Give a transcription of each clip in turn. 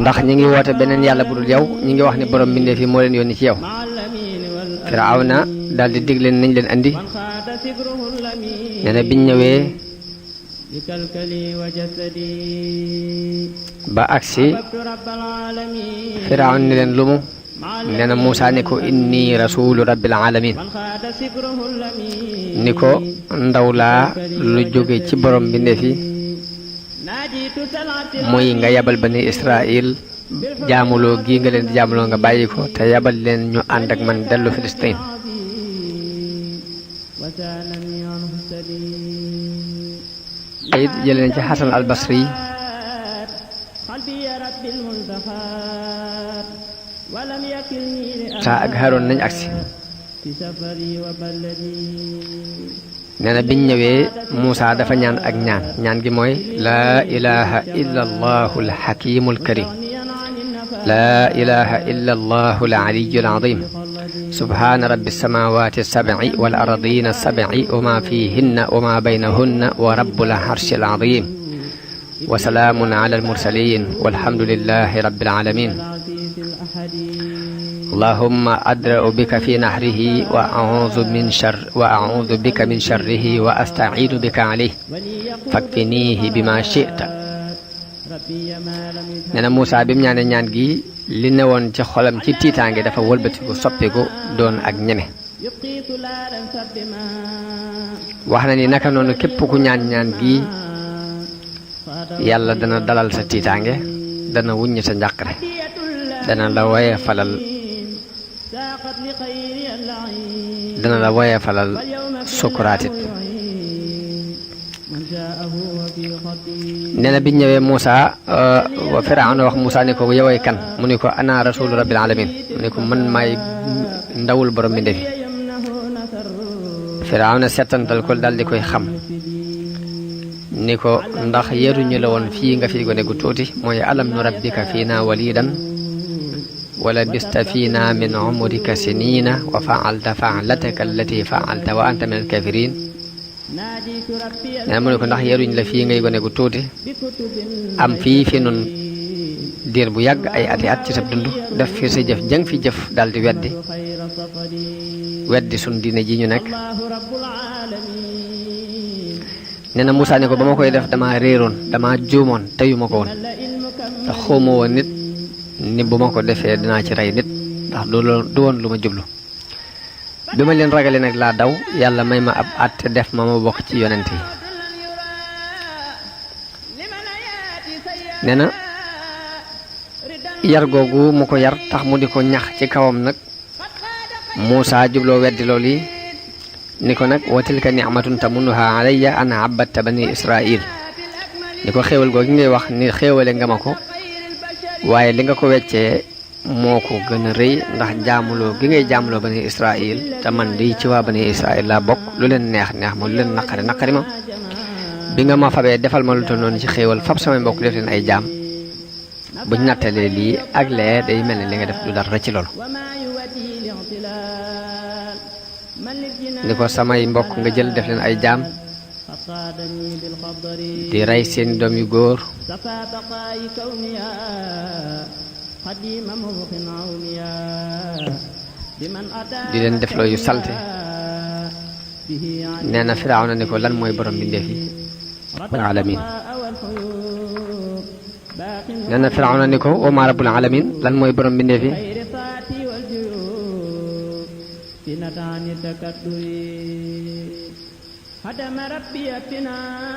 ndax ñi ngi woote beneen yàlla bu dul yow ñi ngi wax ni borom mbindeef yi moo leen yónni ci yow. Firawna daal di dig leen nañ leen andi nee na biñ ñëwee ba agsi Firawna ni leen lumu nee na Muusaa ni ko inni rasulu rabbil alamin ni ko ndaw laa lu jóge ci borom mbindeef yi muy nga yabal bani Israil jaamuloo gii nga leen di jaamuloo nga bàyyi ko te yabal leen ñu ànd ak man dellu Filistin ayit jële nañ ci Xasan al Basri saa ak Haroon nañ agsi nee na biñ ñëwee Muusaa dafa ñaan ak ñaan gi mooy laa ilaha illa allahu alxakimu alkarim laa ilaha illa allahu alaliyu alazim subhaana rabbi alsamawati alsabci wal ardina alsabci wa ma fihinna wa ma baynahunna wa rabbul arshi alazim wa salaamun ala almursalin walhamdulillahi rabbil alamin اللهم أدرأ بك في نحره وأعوذ بك من شره وأستعيذ بك عليه فاكفنيه بما شئت nee na Muusaa bi mu ñaane ñaan gi li newoon ci xolam ci tiitaange dafa wëlbatiku soppiku doon ak ñeme wax na ni naka noonu képp ku ñaan gi yàlla dana dalal sa tiitaange dana wuññi sa njàqare dana la woye falal sukuraatit nee na biñ ñëwee Muusaa Firawna wax Muusaa ni ko yoway kan mu ni ko ana rasulu rabbil alamin mu ni ko man maay ndawul borom bi ndefi Firawna settantal ko dal di koy xam ni ko ndax yeruñu la woon fii nga fi gone gu tuuti mooy alam nu rabbika fiina walidan wala bista fiina min umrika sinina wa faalta faalataka allati faalta wa anta min alkafirin nee mu ne ko ndax yeruñ la fii ngay gone gu tuuti am fii fi nun diir bu yàgg ay ati at ci sa dund def fi sa jëf jëng fi jëf daal di weddi sun diine ji ñu nekk nee na Muusaa ne ko ba ma koy def dama réeroon dama juumoon teyuma ko woon te xawma woon nit ni bu ma ko defee dinaa ci rey nit ndax du woon lu ma jublu bi ma leen ragale nag laa daw yàlla may ma ab àtte def ma bokk ci yonent yi nee na yar googu mu ko yar tax mu di ko ñax ci kawam nag Muusaa jubloo weddi loolu yi ni ko nag wa tilka nicmatun tamunnuha alayya an abadta bani Israil ni ko xéewal googu ngay wax ni xéewale nga ma ko waaye li nga ko weccee moo ko gën a rëy ndax jaamuloo gi ngay jaamuloo bani Israil te man di ci waa bani Israil laa bokk lu leen neex ma lu leen naqari ma bi nga ma fabee defal ma lu toll noonu ci xéewal fab samay mbokk def leen ay jaam buñ nattalee lii ak lee day mel ne li nga def du dara ci loolu ni ko samay mbokk nga jël def leen ay jaam di rey seen doom yu góor di leen def loo yu salte nee na Firawna ni ko lan mooy borom mbindeef yi rabbul alamin nee na Firawna ni ko wa maa rabbul alamin lan mooy borom mbindeef yi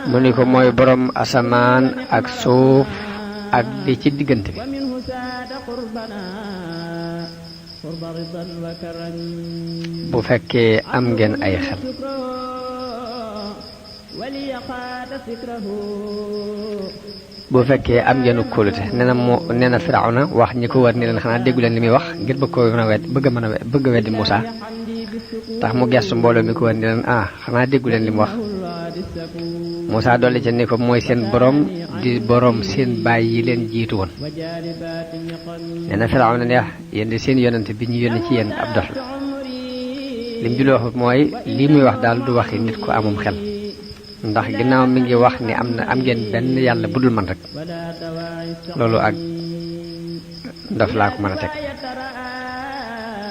mu ni ko mooy borom asamaan ak suuf ak li ci diggante bi bu fekkee am ngeen ay xel bu fekkee am ngeen kóolute nee na Firawna wax ñi ko war ni leen xanaa déggu leen li muy wax ngir bëgg a weddi Muusaa tax mu gestu mbooloo mi ko war ni leen xanaa déggu leen li mu wax Muusaa dolli ca ni ko mooy seen borom di borom seen baay yi leen jiitu woon nee na Firawna ne yéen di seen yonante bi ñu yónni ci yéen ab dof la lim bi wax mooy lii muy wax daal du waxi nit ku amum xel ndax ginnaaw mi ngi wax ni am ngeen benn yàlla budul man rek loolu ak ndof laa ko mën a teg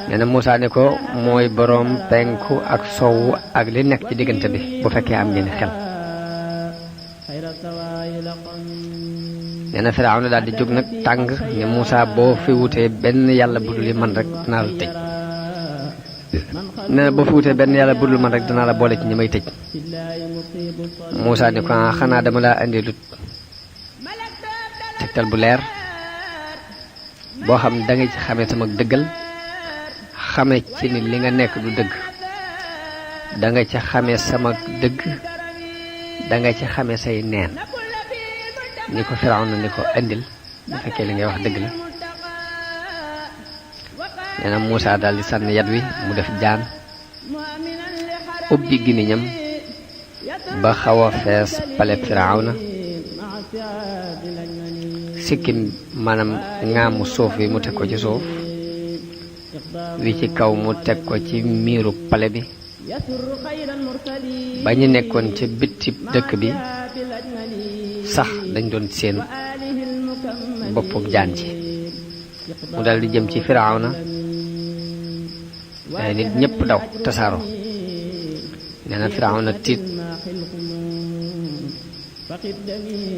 nee na Muusaa ne ko mooy boroom penku ak sowwu ak li nekk ci diggante bi bu fekkee am ngeen xel nee na Firawna daal di jóg nag tàng ne Muusaa boo fi wutee benn yàlla budul yi man rek dinaa la tëj nee na boo fi wutee benn yàlla budul man rek dinaa la boole ci ñi may tëj Muusaa ne ko xanaa dama laa indi lu tegtal bu leer boo xam da nga ci xamee sama dëggal xame ci ni li nga nekk du dëgg da nga ci xamee sama dëgg da nga ci xamee say neen ni ko Firawna ni ko indil bu fekkee li ngay wax dëgg la nee na Muusaa daal di sànni yat wi mu def jaan ubbi gémmiñam ba xaw a fees paleb Firawna sikkim maanaam ŋaamu suuf wi mu teg ko ci suuf wi ci kaw mu teg ko ci miiru pale bi ba ñu nekkoon ca bitti dëkk bi sax dañ doon seen boppuk jaan ci mu dal di jëm ci Firawna ay nit ñëpp daw tasaaroo nee na Firawna tiit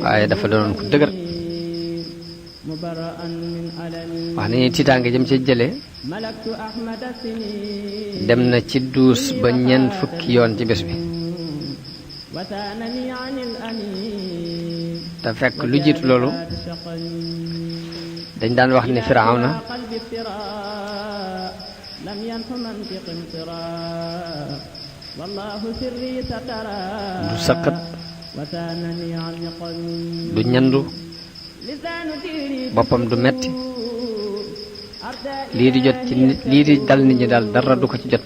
waaye dafa doonoon ko dëgër wax nañu tiitaange jëm ci jële dem na ci duus ba ñeent fukki yoon ci bés bi te fekk lu jiitu loolu dañ daan wax ni Firawna du sëqat du ñandu boppam du metti lii di jot ci nit lii di dal nit ñi daal dara du ko ci jot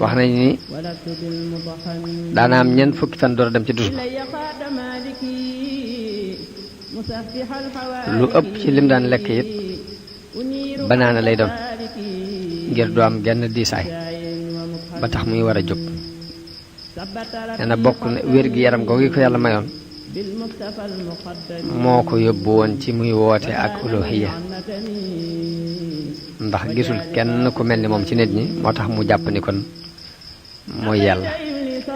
wax nañ ni daana am ñeent fukki fan door a dem ci dus ba lu ëpp ci lim daan lekk it banaana lay doon ngir du am genn diisaay ba tax muy war a jóg nee na bokk na wér gi yaram googu ko yàlla mayoon moo ko yóbbu woon ci muy woote ak uluhiyya ndax gisul kenn ku mel ni moom ci nit ñi moo tax mu jàpp ni kon mooy yàlla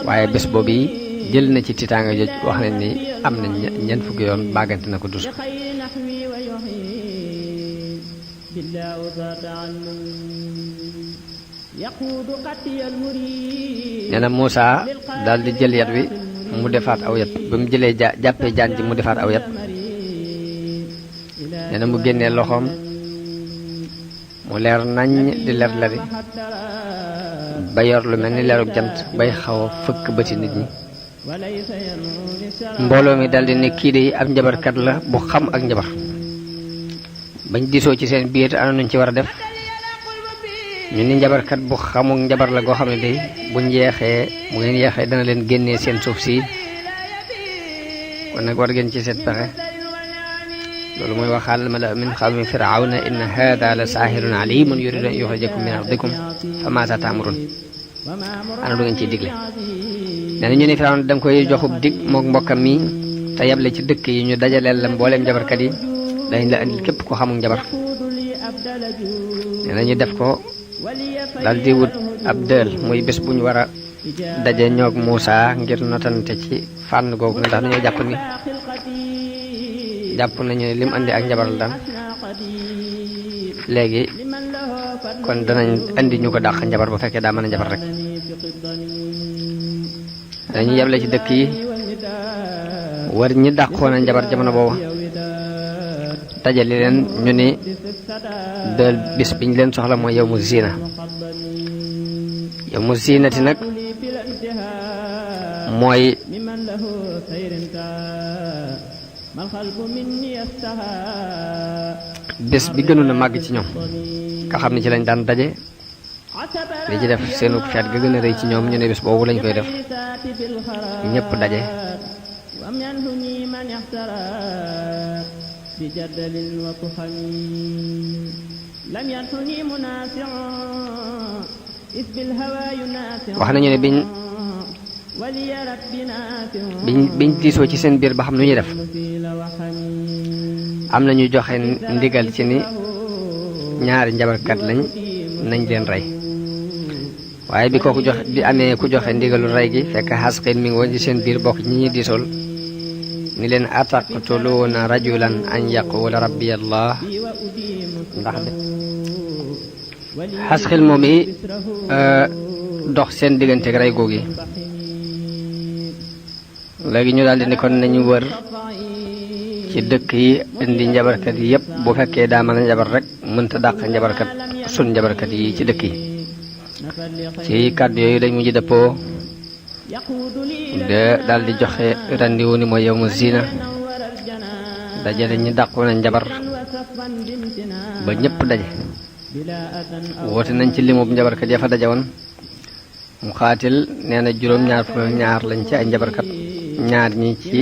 waaye bés boobu yi jël na ci tiitaanga joj wax nañ ni am na ñeent fukki yoon bàggante na ko dus nee na Muusaa daal di jël yat wi mu defaat aw yat ba mu jëlee jàppee jaan ji mu defaat aw yat nee na mu génnee loxoom mu leer nañ di leer lari ba yor lu mel ni leerug jant bay xaw a fëkk bëti nit ñi mbooloo mi daldi ne kii de ab njabarkat la bu xam ak njabar bañ diisoo ci seen biir ana nuñ ci war a def ñu ni njabarkat bu xamuk njabar la goo xam ne day bu ngeen yeexee dana leen génnee seen suuf si kon nag war ngeen ci seet pexe loolu mooy waxaal mala min xawmi firawna inna hada la saahirun alimun yuridu an yuxrijakum min ardikum fa maasa taamurun ana du ngeen ciy digle nee na ñu ni Firawna danga koy joxub dig mook mbokkam mi te yable ci dëkk yi ñu dajaleel la mbooleem njabarkat yi dañ la andil képp ko xamul njabar nee na ñu def ko dal di wut ab dël muy bés bu ñu war a daje ñoog Muusaa ngir notante ci fànn googu ndax dañoo jàpp nañu ne lim andi ak njabar la daan léegi kon danañ andi ñu ko dàq njabar bu fekkee daa mën a njabar rek dañuy yeble ci dëkk yi war ñi dàqoon a njabar jamono boobu dajale leen ñu ni dël bis biñ leen soxla mooy yow mu ziina yow mu ziinati nag mooy bés bi gënoon a màgg ci ñoom nga xam ne ci lañ daan daje li ci def seenu feet ga gën a rëy ci ñoom ñu ne bés boobu lañ koy def ñëpp daje wax nañu ne biñ diisoo ci seen biir ba xam nu ñuy def am na ñu joxe ndigal ci ni ñaari njabarkat lañ nañ leen rey waaye bi kooku joxe bi amee ku joxe ndigalu rey gi fekk Xasqiil mi ngi woon ci seen biir bokk ñi ñuy diisool ni leen ataqtuluuna rajulan an yaqula rabbi allah ndax de Xasqiil moom yi dox seen digganteeg rey googi léegi ñu daal di ni kon nañu wër ci dëkk yi indi njabarkat yi yépp bu fekkee daa mën a njabar rek mënta dàq njabarkat sun njabarkat yi ci dëkk yi ci kàddu yooyu dañ mujj dëppoo de daal di joxe randiwu ni mooy yawmu zina dajale ñi dàqu na njabar ba ñëpp daje woote nañ ci limub njabarkat ya fa daje woon Muqaatil nee na juróom-ñaar fukk ak ñaar lañ ci ay njabarkat ñaar ñi ci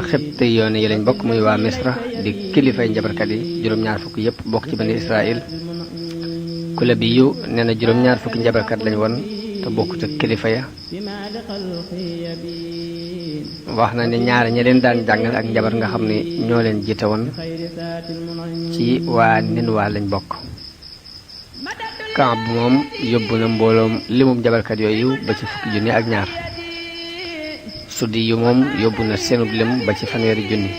xibti yoon yi lañ bokk muy waa Misra di kilifay njabarkat yi juróom-ñaar fukk yëpp bokk ci bani Israël Kulabiyu nee na juróom-ñaar fukki njabarkat lañ woon te bokk ci kilifa ya wax na ne ñaari ñi leen daan jàngal ak njabar nga xam ne ñoo leen jiite woon ci waa Ninwa lañ bokk Kaab moom yóbbu na mbooloom limum njabarkat yooyu ba ci fukki junni ak ñaar Suddi yu moom yóbbu na seenub lim ba ci fanweeri junni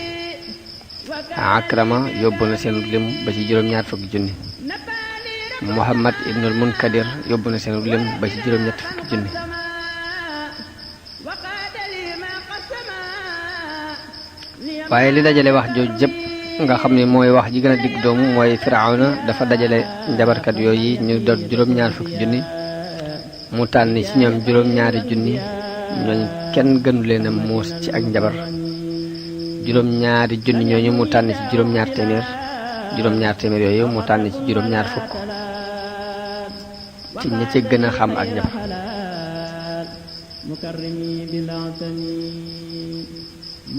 Akrama yóbbu na seenub lim ba ci juróom-ñaar fukki junni Muhammad ibnul Munkadir yóbbu na seenub lim ba ci juróom-ñett fukki junni waaye li dajale wax jooju jëpp nga xam ne mooy wax ji gën a digg doomu mooy Firawna dafa dajale njabarkat yooyu ñu doon juróom-ñaar fukki junni mu tànn ci ñoom juróom-ñaari junni ñooñ kenn gënu leen a muus ci ak njabar juróom-ñaari junni ñooñu mu tànn ci juróom-ñaar téeméer yooyu mu tànn ci juróom-ñaar fukk ci ña ci gën a xam ak njabar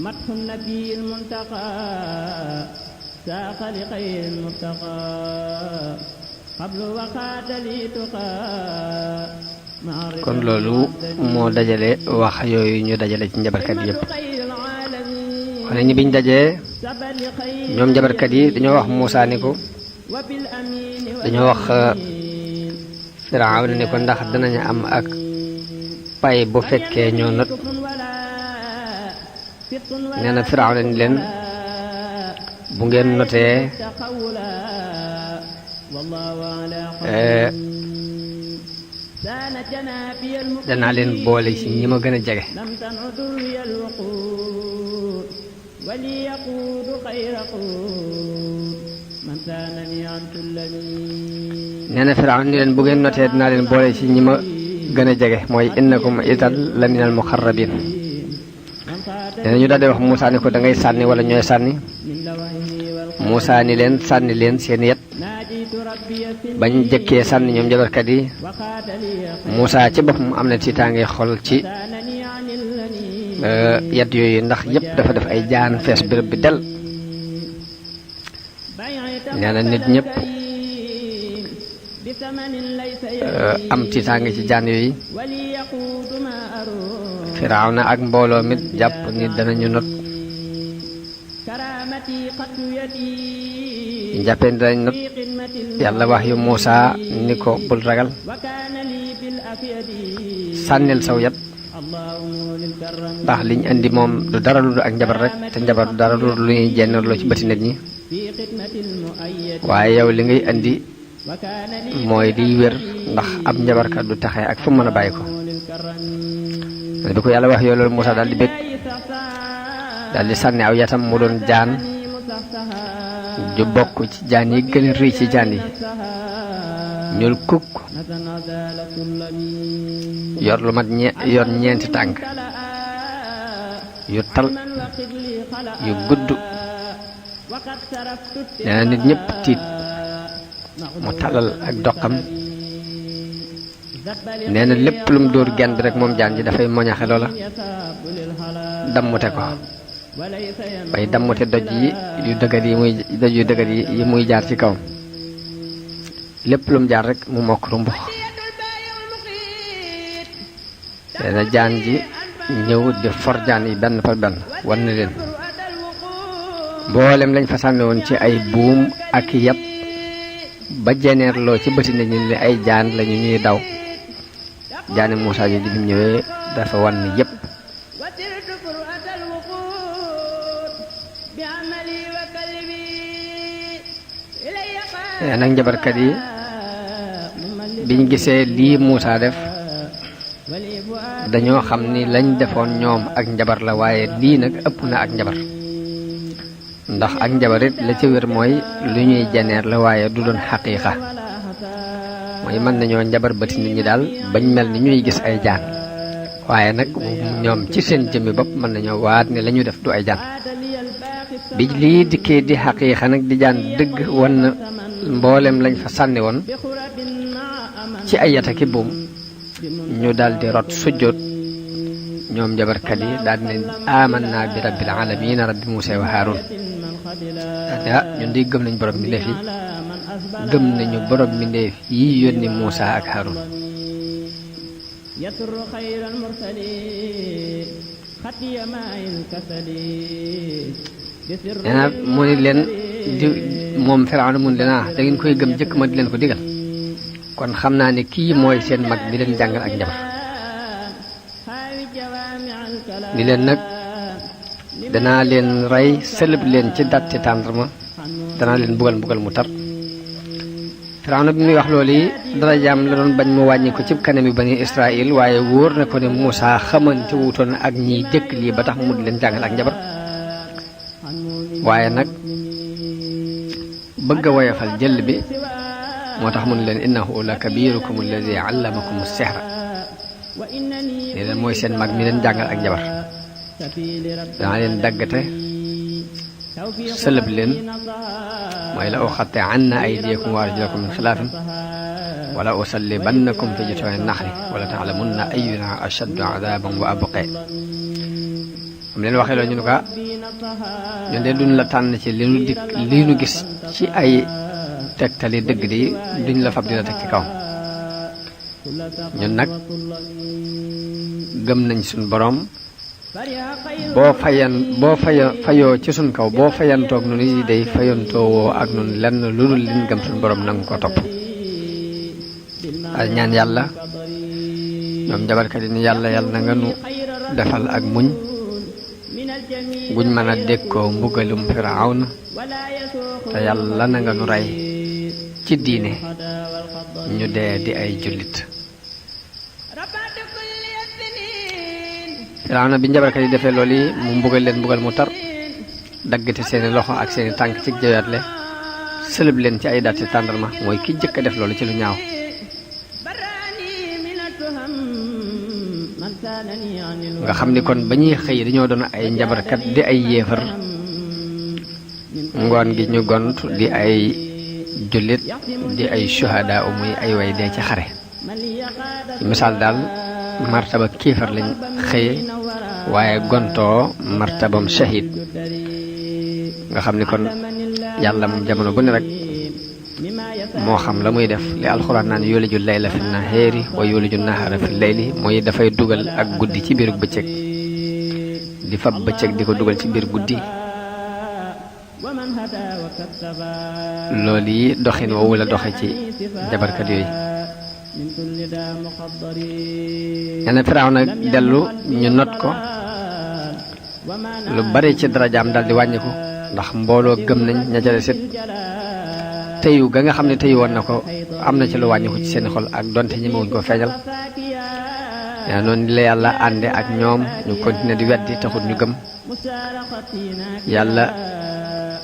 مدح النبي المنتقى ساق لخير المرتقى قبل وقات لي تقى kon loolu moo dajale wax yooyu ñu dajale ci njabarkat yépp xone ñi biñ dajee ñoom njabarkat yi dañoo wax Muusaa ni ko dañoo wax Firawna ni ko ndax danañu am ak pay bu fekkee ñoo not nee na Firawna ni leen bu ngeen notee danaa leen boole ci ñi ma gën a jege nee na Firawna ni leen bu ngeen notee dinaa leen boole ci ñi ma gën a jege mooy innakum idan la minal muqarrabin nee na ñu daal di wax Muusaa ni ko da ngay sànni wala ñooy sànni Muusaa ni leen sànni leen seen yet bañ jëkkee sànni ñoom njabarkat yi Muusaa ci boppam am na tiitaange xol ci yet yooyu ndax yépp dafa def ay jaan fees béréb bi del nee na nit ñëpp am tiitaange ci jaan yooyu Firawna ak mbooloo mit jàpp ni danañu not jàppee ni danañ not yàlla wax yu Muusaa ni ko bul ragal sànnil saw yat ndax liñ indi moom du dara lu ak njabar rek te njabar du dara lu ñuy jennaloo ci bëti nit ñi waaye yow li ngay indi mooy liy wér ndax ab njabarkat du taxee ak fu mën a bàyyi ko bi ko yàlla wax yow loolu Muusaa daal di bég daal di sànni aw yatam mu doon jaan ju bokk ci jaan yi gën a rëy ci jaan yi ñuul kukk yor lu mat yor ñeenti tànk yu tal yu gudd nee na nit ñëpp tiit mu talal ak doxam nee na lépp lu mu dóor genn bi rek moom jaan ji dafay moñaxe loola dammute ko bay dammute doj yu dëgër yi muy jaar ci kaw lépp lu mu jaar rek mu mokk rumbux nee na jaan ji ñëw di for jaan yi benn par benn wan na leen mboolem lañ fa sànni woon ci ay buum ak yat ba jeneerloo ci bëti nit ñi li ay jaan lañu ñuy daw jaani Muusaa ji bi mu ñëwee dafa wan yépp nag njabarkat yi biñ gisee lii Muusaa def dañoo xam ni lañ defoon ñoom ak njabar la waaye lii nag ëpp na ak njabar ndax ak njabar it la ci wér mooy lu ñuy janeer la waaye du doon xaqiiqa mooy mën nañoo njabar bëti nit ñi daal bañ mel ni ñuy gis ay jaan waaye nag ñoom ci seen jëmmi bopp mën nañoo waat ne la ñu def du ay jaan bi lii dikkee di xaqiiqa nag di jaan dëgg wan na mboolem lañ fa sànni woon ci ay yataki buum ñu daldi rot sujjóot ñoom njabarkat yi daal ne amanna bi rabbil alamin rabbi Muusaa wa Haaruun ñun di gëm nañ borom mbindeef yi gëm nañu borom mbindeef yi yónni Muusaa ak Haaruun nee na mu ni leen di moom Firawna mun leen da ngeen koy gëm jëkk ma di leen ko digal kon xam naa ne kii mooy seen mag bi leen jàngal ak njabar ni leen nag danaa leen rey sëlëb leen ci datti tàndarma danaa leen mbugal mu tar Firawna bi muy wax loolu yi darajaam la doon bañ mu wàññi ko ci kanami bani Israël waaye wóor na ko ne Muusaa xamante wutoon ak ñiy jëkk lii ba tax mu di leen jàngal ak njabar waaye nag bëgg a woyofal jël bi moo tax mu ne leen innahu la kabirukum alladi allamakum sihra ne leen mooy seen mag mi leen jàngal ak njabar danaa leen daggate sëlëb leen mooy la uxatte anna aydiyakum wa arjulakum min xilaafin wala usallibannakum fi jutuuni naxli wala taalamunna ayyuna ashaddu adaban wa abqaa am leen waxee loolu ñu ne ko ñun de duñ la tànn ci li nu gis ci ay tegtali dëgg di duñ la fab dina teg ci kaw ñun nag gëm nañ suñ boroom boo fayoo ci suñ kaw boo fayantoog nu ni day fayantoowoo ak nun lenn lu dul liñ gëm suñ boroom nangu ko topp al ñaan yàlla ñoom jabarkat yi ni yàlla na nga nu defal ak muñ guñ mën a dékkoo mbugalum Firawna te yàlla na nga nu rey ci diine ñu dee di ay jullit Firawna bi njabarkat yi defee loolu yi mu mbugal leen mbugal mu tar daggate seeni loxo ak seeni tànk ci jëwaatle sëlëb leen ci ay datti tàndarma mooy ki jëkk a def loolu ci lu ñaaw nga xam ni kon ba ñuy xëy dañoo doon ay njabarkat di ay yéefar ngoon gi ñu gont di ay jullit di ay shuhada muy ay way dee ci xare misaal daal martaba kiifar lañ xëye waaye gontoo martabam shahid nga xam ni kon yàlla moom jamono bu ne rek moo xam la muy def li alxuraan naan yuliju layla fi nahaari wa yuliju nahaara fi layli mooy dafay dugal ak guddi ci biir bëccëg di fab bëccëg di ko dugal ci biir guddi loolu yi doxin woowu la doxe ci jabarkat yooyu nee na Firawna dellu ñu not ko lu bari ci darajaam daal di wàññiku ndax mbooloo gëm nañ ña ca des it teyu ga nga xam ne teyu woon na ko am na ci lu wàññiku ci seen xol ak donte ñemewuñ ko feeñal yaa noonu la yàlla ànde ak ñoom ñu continuer di weddi taxut ñu gëm yàlla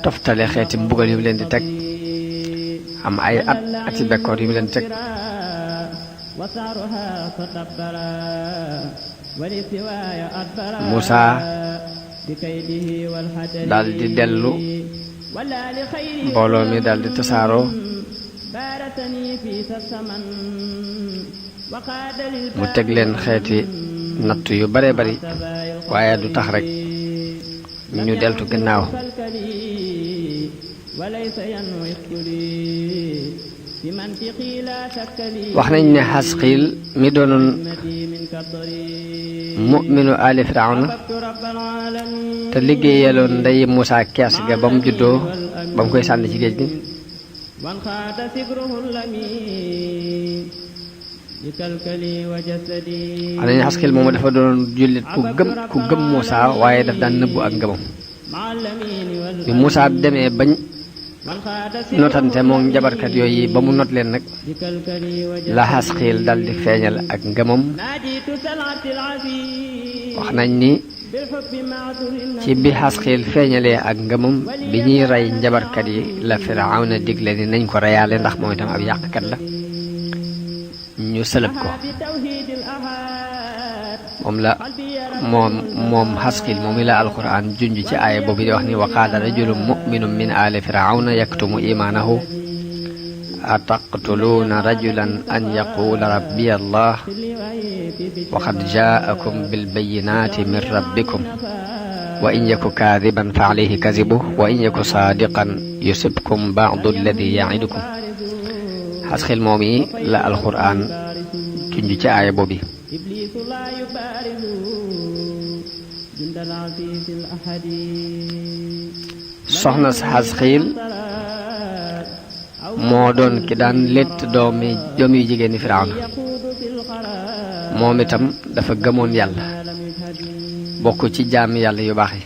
toftale xeeti mbugal yu mu leen di teg am ay at ci bekkoor yu mu leen di teg Muusaa daal di dellu mbooloo mi daal di tasaaroo mu teg leen xeeti natt yu bare bari waaye du tax rek ñu deltu gannaaw wax nañ ne Xasqiil mi doonoon mu'minu ali firawna te liggéeyaloon ndey Muusaa kees ga ba mu juddoo ba mu koy sànni ci géej gi wax nañ ne Xasqiil moomu dafa doon jullit ku gëm Muusaa waaye daf daan nëbbu ak ngëmam bi Muusaa demee bañ notante moom njabarkat yooyu ba mu not leen nag la Xasqiil dal di feeñal ak ngëmam wax nañ ni ci bi Xasqiil feeñalee ak ngëmam bi ñuy rey njabarkat yi la Firawna digle ni nañ ko reyaale ndax moom itam ab yàqkat la ñu sëlëb ko moom Xasqiil moom la alquran junj ci aaya boobu di wax ni wa qaala rajulun mu'minun min aali firawna yaktumu imaanahu ataqtuluuna rajulan an yaquula rabbiya allah wa qad jaakum bilbayinaati min rabbikum wa in yaku kaadiban fa alayhi kazibuhu wa in yaku saadiqan yusibkum ba'du alladi ya'idukum Xasqiil moom yi la alquran junj ci aaya boobu soxna si Xasqiil moo doon ki daan létt doom yu jigéen ñi Firawna moom itam dafa gëmoon yàlla bokk ci jaami yàlla yu baax yi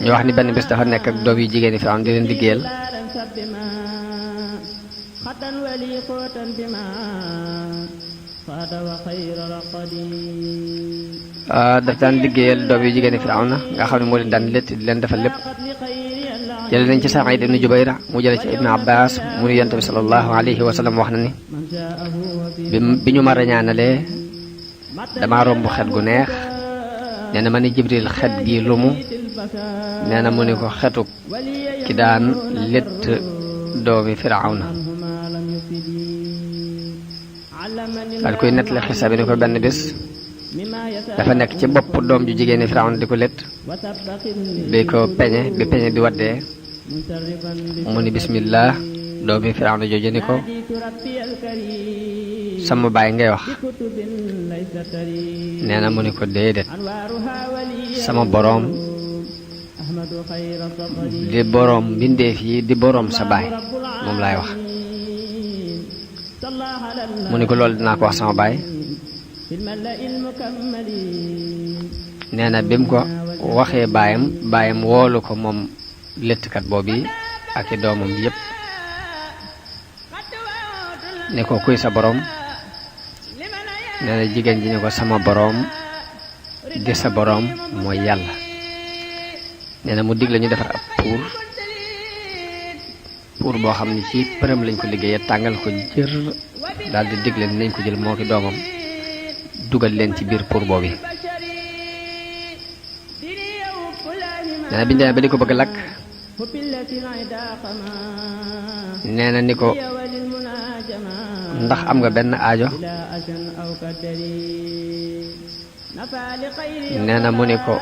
ñu wax ni benn bés dafa nekk ak doom yu jigéen ñi Firawna di leen liggéeyal daf daan liggéeyal doom yu jigéen ñi Firawna nga xam ne moo leen daan létt di leen defal lépp jële nañ ci Saïd ibn Jubayr mu jële ci Ibn Abbas mu ni Yonent bi sallallahu alayhi wa sallam wax na ni bi ñu ma rañaanalee dama romb xet gu neex nee na ma ni Jibril xet gi lumu nee na mu ni ko xetu ki daan létt doomi Firawna daal koy nettali xisa bi ni ko benn bés dafa nekk ci bopp doom ju jigéen ñi Firawna di ko létt bi peñe bi waddee mu ni bismillah doomi Firawna jooju ni ko sama baay ngay wax nee na mu ni ko déedéet sama boroom di boroom mbindeef yi di boroom sa baay moom laay wax mu ni ko loolu dinaa ko wax sama baay nee na bi mu ko waxee baayam woolu ko moom léttkat boobu ak i doomam yépp ne ko kuy sa boroom nee na jigéen ji ne ko sama boroom di sa boroom mooy yàlla nee na mu digle ñu defar ab pour boo xam ne ci përëm lañ ko liggéeyee tàngal ko jër daal di digle ni nañ ko jël moo ki doomam dugal leen ci biir pour boobu nee na biñ demee ba di ko bëgg lakk nee na ni ko ndax am nga benn aajo nee na mu ni ko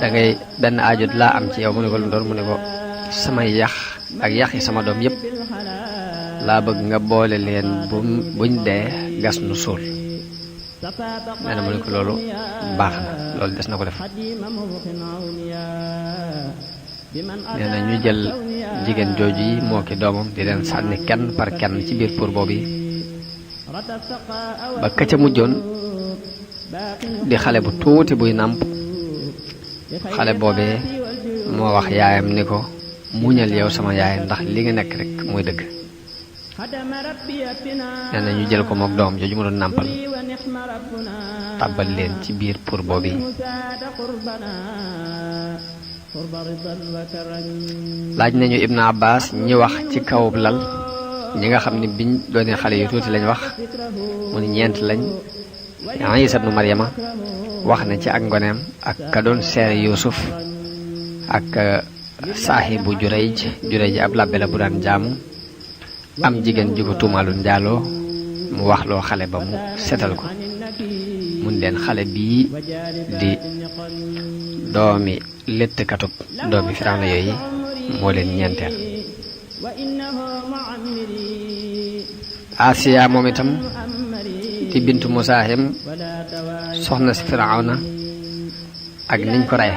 dangay benn aajo laa am ci yow mu ni ko lu doon mu ni ko samay yax ak yax yi sama doom yépp laa bëgg nga boole leen buñ dee gas nu suul nee na mu ni ko loolu baax na loolu des na ko def nee na ñu jël jigéen jooju yi moo ki doomam di leen sànni kenn par kenn ci biir pour boobu yi ba ka ca mujjoon di xale bu tuuti buy nàmp xale boobee moo wax yaayam ni ko muñal yow sama yaay ndax li nga nekk rek mooy dëgg nee na ñu jël ko mook doom jooju mu doon nàmpal tàbbal leen ci biir pour boobu yi laaj nañu Ibn Abbas ñi wax ci kaw lal ñi nga xam ne biñ doonee xale yu tuuti lañ wax mu ni ñeent lañ Isa ibnu Maryama wax na ci ak ngoneem ak ka doon seere Yuusuf ak saahibu Jurayj ab labbe la bu daan jaamu am jigéen ju ko tuumaalu njaaloo mu wax loo xale ba mu setal ko mun leen xale bii di doomi léttkatub doomi Firawna yooyu moo leen ñeenteel Asiya moom itam di bintu Musaahim soxna si Firawna ak niñ ko reye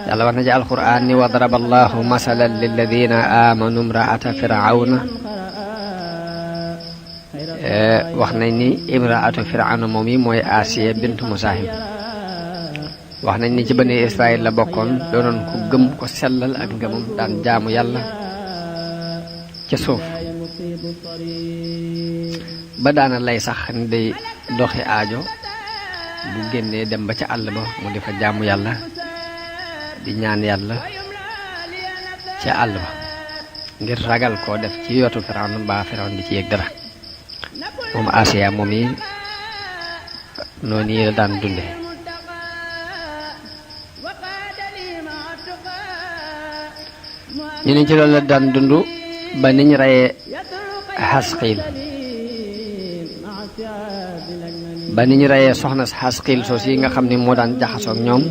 yàlla wax na ci alquran ni wa daraba allahu masalan lilladina amanu imraata firawna wax nañ ni imraatu firawna moom yi mooy Asiya bintu Musaahim wax nañ ni ci bani Israël la bokkoon doonoon ku gëm ko sellal ak ngëmam daan jaamu yàlla ca suuf ba daana lay sax ni day doxi aajo bu génnee dem ba ca àll ba mu di fa jaamu yàlla di ñaan yàlla ca àll ba ngir ragal koo def ci yootu Firawna mbaa Firawna di ci yëg dara moom Asiya moom yi noonu yi la daan dunde ñu ne ci loolu la daan dund ba niñ reyee Xasqiil ba ni ñu reyee soxna Xasqiil soos yi nga xam ne moo daan jaxasoog ñoom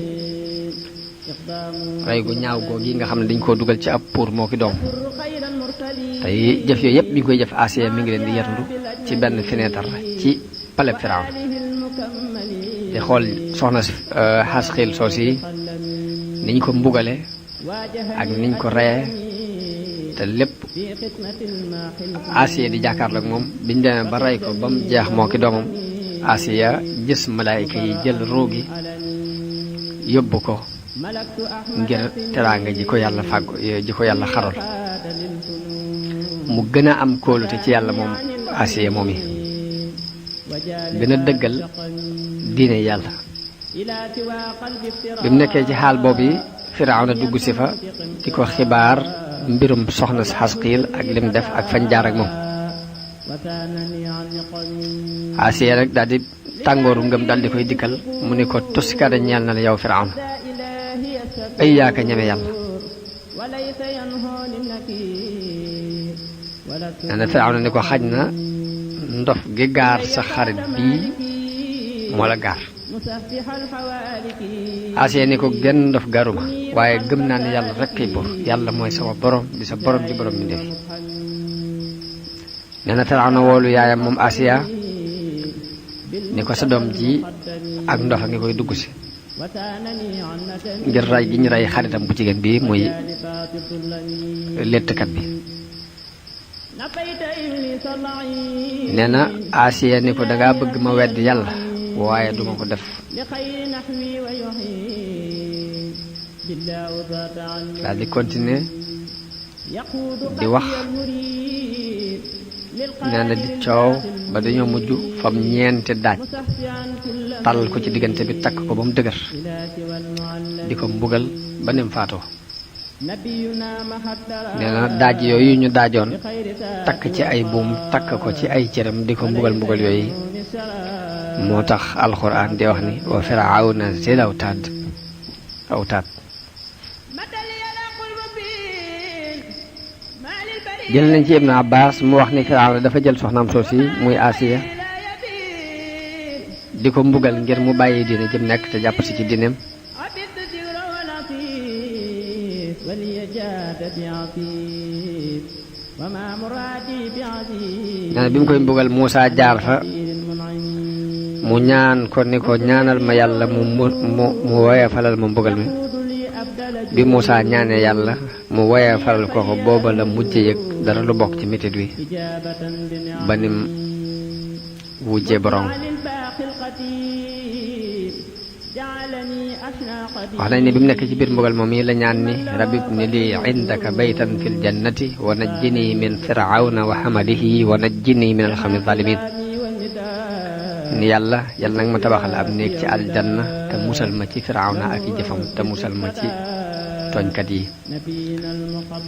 rey gu ñaaw googu yi nga xam ne dañ koo dugal ci ab pour moo ki doom tey jëf yooyu yëpp bi ñu koy jëf Asiya mi ngi leen di yerndu ci benn fenêtre ci palais Firawna di xool soxna Xasqiil soos yi niñ ko mbugale ak niñ ko reyee te lépp Asiya di jàkkaarloog moom biñ demee ba rey ko ba mu jeex moo ki doomam Asiya gis malaayika yi jël ruu gi yóbbu ko ngir teraanga ji ko yàlla fàggu ji ko yàlla xaral mu gën a am kóolute ci yàlla moom Asiya moom yi gën a dëggal diine yàlla bi mu nekkee ci xaal boobu yi Firawna dugg si fa di ko xibaar mbirum soxna si Xasqiil ak lim def ak fañ jaar ak moom Asiya rek daal di tàngooru ngëm daal di koy dikkal mu ni ko tuskada ñeel na la yow Firawna ay yaaka ñeme yàlla nee na Firawna ni ko xaj na ndof gi gaar sa xarit bii moo la gaar Asiya ni ko genn ndof gaaruma waaye gëm naa ne yàlla rek kay buur yàlla mooy sama borom di sa borom di borom mi ndefi nee na Firawna woolu yaayam moom Asiya ni ko sa doom ji ak ndox a ngi koy dugg si ngir rey gi ñu rey xaritam bu jigéen bi muy léttkat bi nee na Asiya ni ko dangaa bëgg ma wedd yàlla waaye duma ko def daal di continuer di wax nee na di coow ba dañoo mujj fam ñeenti daaj tàllal ko ci diggante bi takk ko ba mu dëgër di ko mbugal ba nim faatoo nee na daaj yooyu ñu daajoon takk ci ay buum takk ko ci ay cëram di ko mbugal yooyu moo tax alxuraan di wax ni wa firawna zil awtaad jël nañ ci Ibnu Abbas mu wax ni Firawna dafa jël soxnaam soosi muy Asiya di ko mbugal ngir mu bàyyi diine jëm nekk te jàpp si ci diineem nee na bi mu koy mbugal Muusa jaar fa mu ñaan ko ni ko ñaanal ma yàlla mu woyofalal ma mbugal mi bi Muusa ñaanee yàlla mu woyofalal ko ko booba la mujj yëg dara lu bokk ci metit wi ba nim wujje borom wax nañ ne bi mu nekk ci biir mbugal moom yi la ñaan ni rabbi ibni lii indaka baytan fil jannati wa najjini min firawna wa hamalihi wa najjini min alxawmi zalimin ni yàlla nag ma tabaxal ab néeg ci aljanna te musal ma ci firawna ak i jëfam te musal ma ci tooñkat yi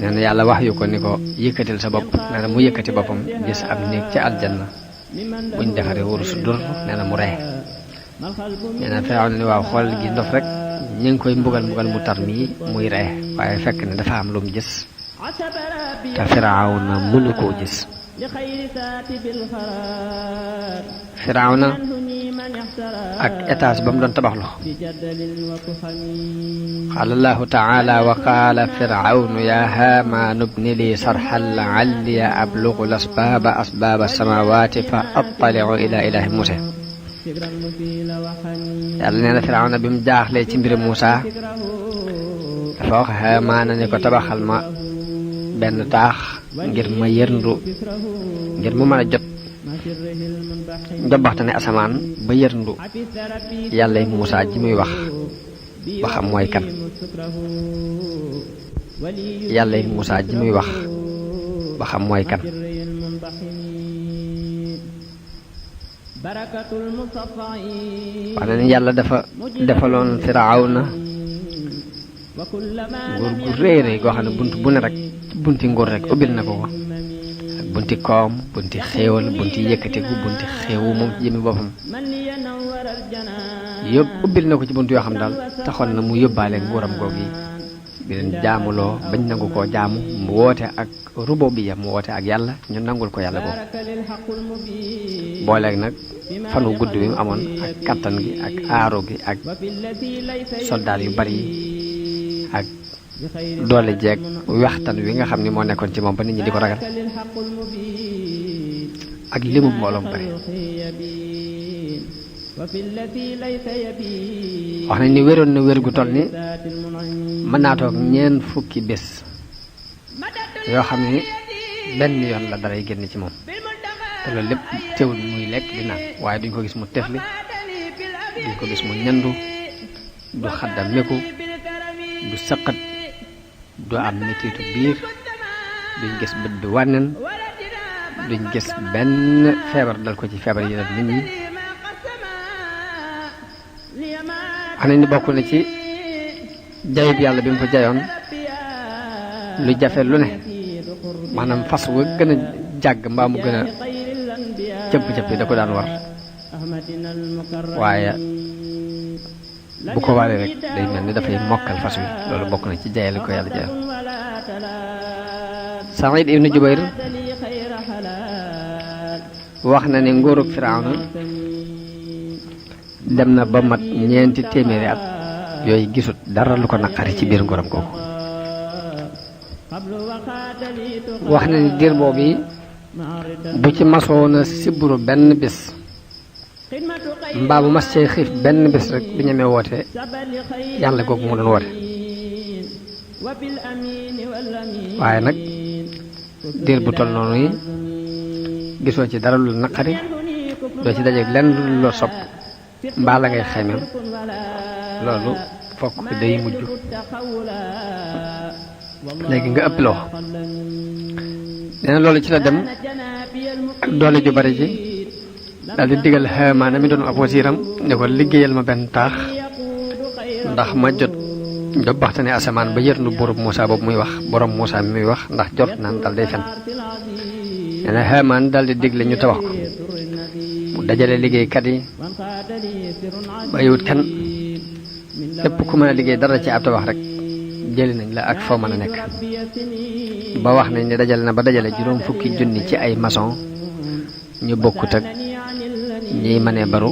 nee na yàlla wax yu ko ni ko yëkkatil sa bopp nee na mu yëkkati boppam gis ab néeg ci aljanna buñ defaree wurus dur nee na mu ree nee na Firawna ni waaw xool gi ndof rek ñu ngi koy mbugal mu tar mii muy ree waaye fekk ne dafa am lu mu gis te Firawna mënu koo gis Firawna ak étage ba mu doon tabaxlu qaala allahu taala wa qaala firawnu ya haamaanu bni li sarxan la'alli ablugu asbaaba samawati fa attali'u ila ilahi Muusa yàlla nee na firawna bi mu jaaxlee ci mbiri Muusa dafa wax Haamaana ni ko tabaxal ma benn taax ngir ma yërndu ngir mu mën a jot njobbaxtane asamaan ba yërndu yàlla yi Muusa ji muy wax ba xam mooy kan yàlla yi Muusa ji muy wax ba xam mooy kan wax na ni yàlla dafa defaloon Firawna nguur gu rëy rëy goo xam ne bunt bu ne rek bunti nguur rek ubbil na ko ko ak bunti koom bunti xéewal bunti yëkkatiku bunti xéewu moom ci jëmi boppam yëpp ubbil na ko ci bunt yoo xam daal taxoon na mu yóbbaale nguuram googu yi di leen jaamuloo bañ nangu koo jaamu mu woote ak rububiyya mu woote ak yàlla ñu nangul ko yàlla boobu booleeg nag fanu gudd bi mu amoon ak kattan gi ak aaru gi ak soldaar yu bari yi ak doole jeeg waxtaan wi nga xam ni moo nekkoon ci moom ba nit ñi di ko ragal ak limu mbooloom bari wax nañ ni wéroon na wér gu toll ni mën naa toog ñeent fukki bés yoo xam ni benn yoon la daray génn ci moom te loolu lépp teewul muy lekk di naan waaye duñ ko gis mu tefli duñ ko gis mu ñandu du xaddam meku du sëqat du am metitu biir duñ gis bët bi wànnen duñ gis benn feebar dal ko ci feebar yi dal nit ñi wax nañ ni bokk na ci jayub yàlla bi mu ko jayoon lu jafe lu ne maanaam fas wa gën a jàgg mbaa mu gën a cëpp-cëpp yi da ko daan war waaye bu ko waree rek day mel ni dafay mokkal fas wi loolu bokk na ci jayal ko yàlla jayal Saïd ibnu Jubayr wax na ne nguurug Firawna dem na ba mat ñeenti téeméeri at yooyu gisut dara lu ko naqari ci biir nguuram googu wax na ni diir boobu bu ci masoona siburu benn bis mbaa bu mas cee xiif benn bis rek du ñemee woote yàlla googu mu doon woote waaye nag diir bu toll noonu yi gisoo ci dara lu naqari doo ci dajeeg lenn lu la sopp mbaa la ngay xaymeem loolu fokk day mujj léegi nga ëpp loo nee na loolu ci la dem ak doole ju bari ji daal di digal Haamaana mi doon ab wasiiram ne ko liggéeyal ma benn taax ndax ma jot njobbaxtane asamaan ba yërnu borub Muusa boobu muy wax borom Muusa mi muy wax ndax jot naan dal day fen nee na Haamaan daal di digle ñu tabax ko mu dajale liggéeykat yi bàyyiwut kenn lépp ku mën a liggéey dara ci ab tabax rek jëli nañ la ak foo mën a nekk ba wax nañ ne dajale na ba dajale juróom fukki junni ci ay maçon ñu bokkut ak ñiy mënee baru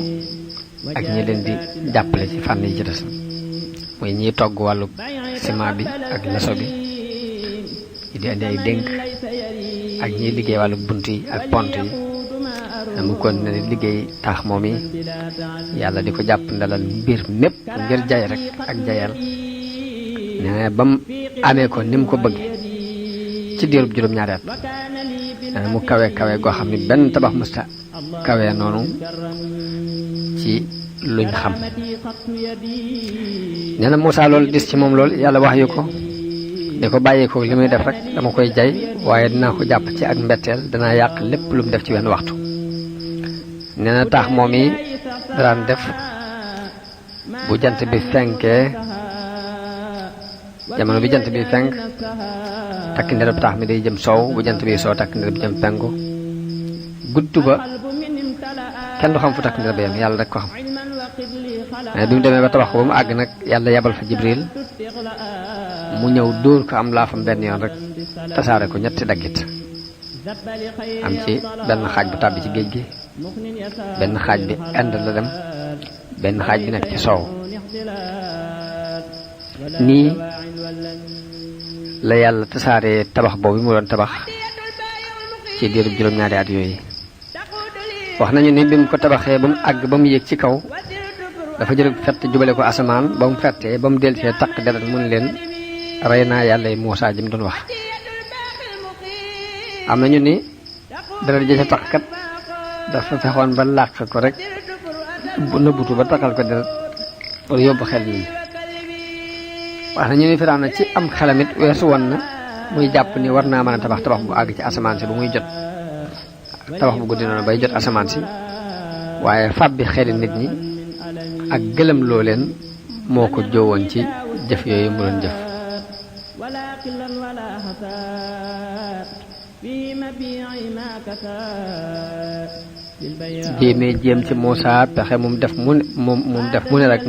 ak ñi leen di jàppale ci fànn yi ci des muy ñiy togg wàllu ciment bi ak laso bi ñi di indi ay dénk ak ñiy liggéey wàllu bunt yi ak pont yi mu kon ne liggéey taax moom yi yàlla di ko jàpp ndalal mbir mépp ngir jay rek ak jayal nee ba mu amee ko ni mu ko bëgg ci diirub juróom-ñaari at nee mu kawe kawe goo xam ne benn tabax mësta kawe noonu ci luñ xam nee na Muusa loolu dis ci moom loolu yàlla wax yu ko di ko bàyyi ko li muy def rek dama koy jay waaye dinaa ko jàpp ci ak mbetteel danaa yàq lépp lu mu def ci wenn waxtu nee na taax moom yi daan def bu jant bi fenkee jamono bi jant bi fenk takk ndereb taax mi day jëm soow bu jant bi soow takk ndereb jëm penku gudd ba kenn du xam fu takk ndereb yam yàlla rek ko xam mais bi mu demee ba tabax ko ba mu àgg nag yàlla yabal fa Jibril mu ñëw dóor ko am laafam benn yoon rek tasaare ko ñetti daggit am ci benn xaaj bu tàbbi ci géej gi benn xaaj bi Inde la dem benn xaaj bi nekk ci soow. nii la yàlla tasaaree tabax boobu mu doon tabax ci diirub juróom-ñaari at yooyu. wax nañu ni bi mu ko tabaxee ba mu àgg ba mu yéeg ci kaw dafa jël fett jubale ko asamaan ba mu fettee ba mu dellusee taq deret mun leen rey naa yàlla yi Muusaa ji mu doon wax. am nañu ni deret ji ca taq kat dafa fexoon ba làq ko rek bu nëbbutu ba taqal ko deret pour yóbbu xel nit ñi. wax nañu ni Firawna ci am xelamit weesu woon na muy jàpp ni war naa mën a tabax bu àgg ci asamaan si bu muy jot tabax bu guddi noonu bay jot asamaan si waaye fab bi xeli nit ñi ak gëlëm loo leen moo ko jóowoon ci jëf yooyu mu doon jëf. jéem ci Muusaa pexe mu def mu ne rek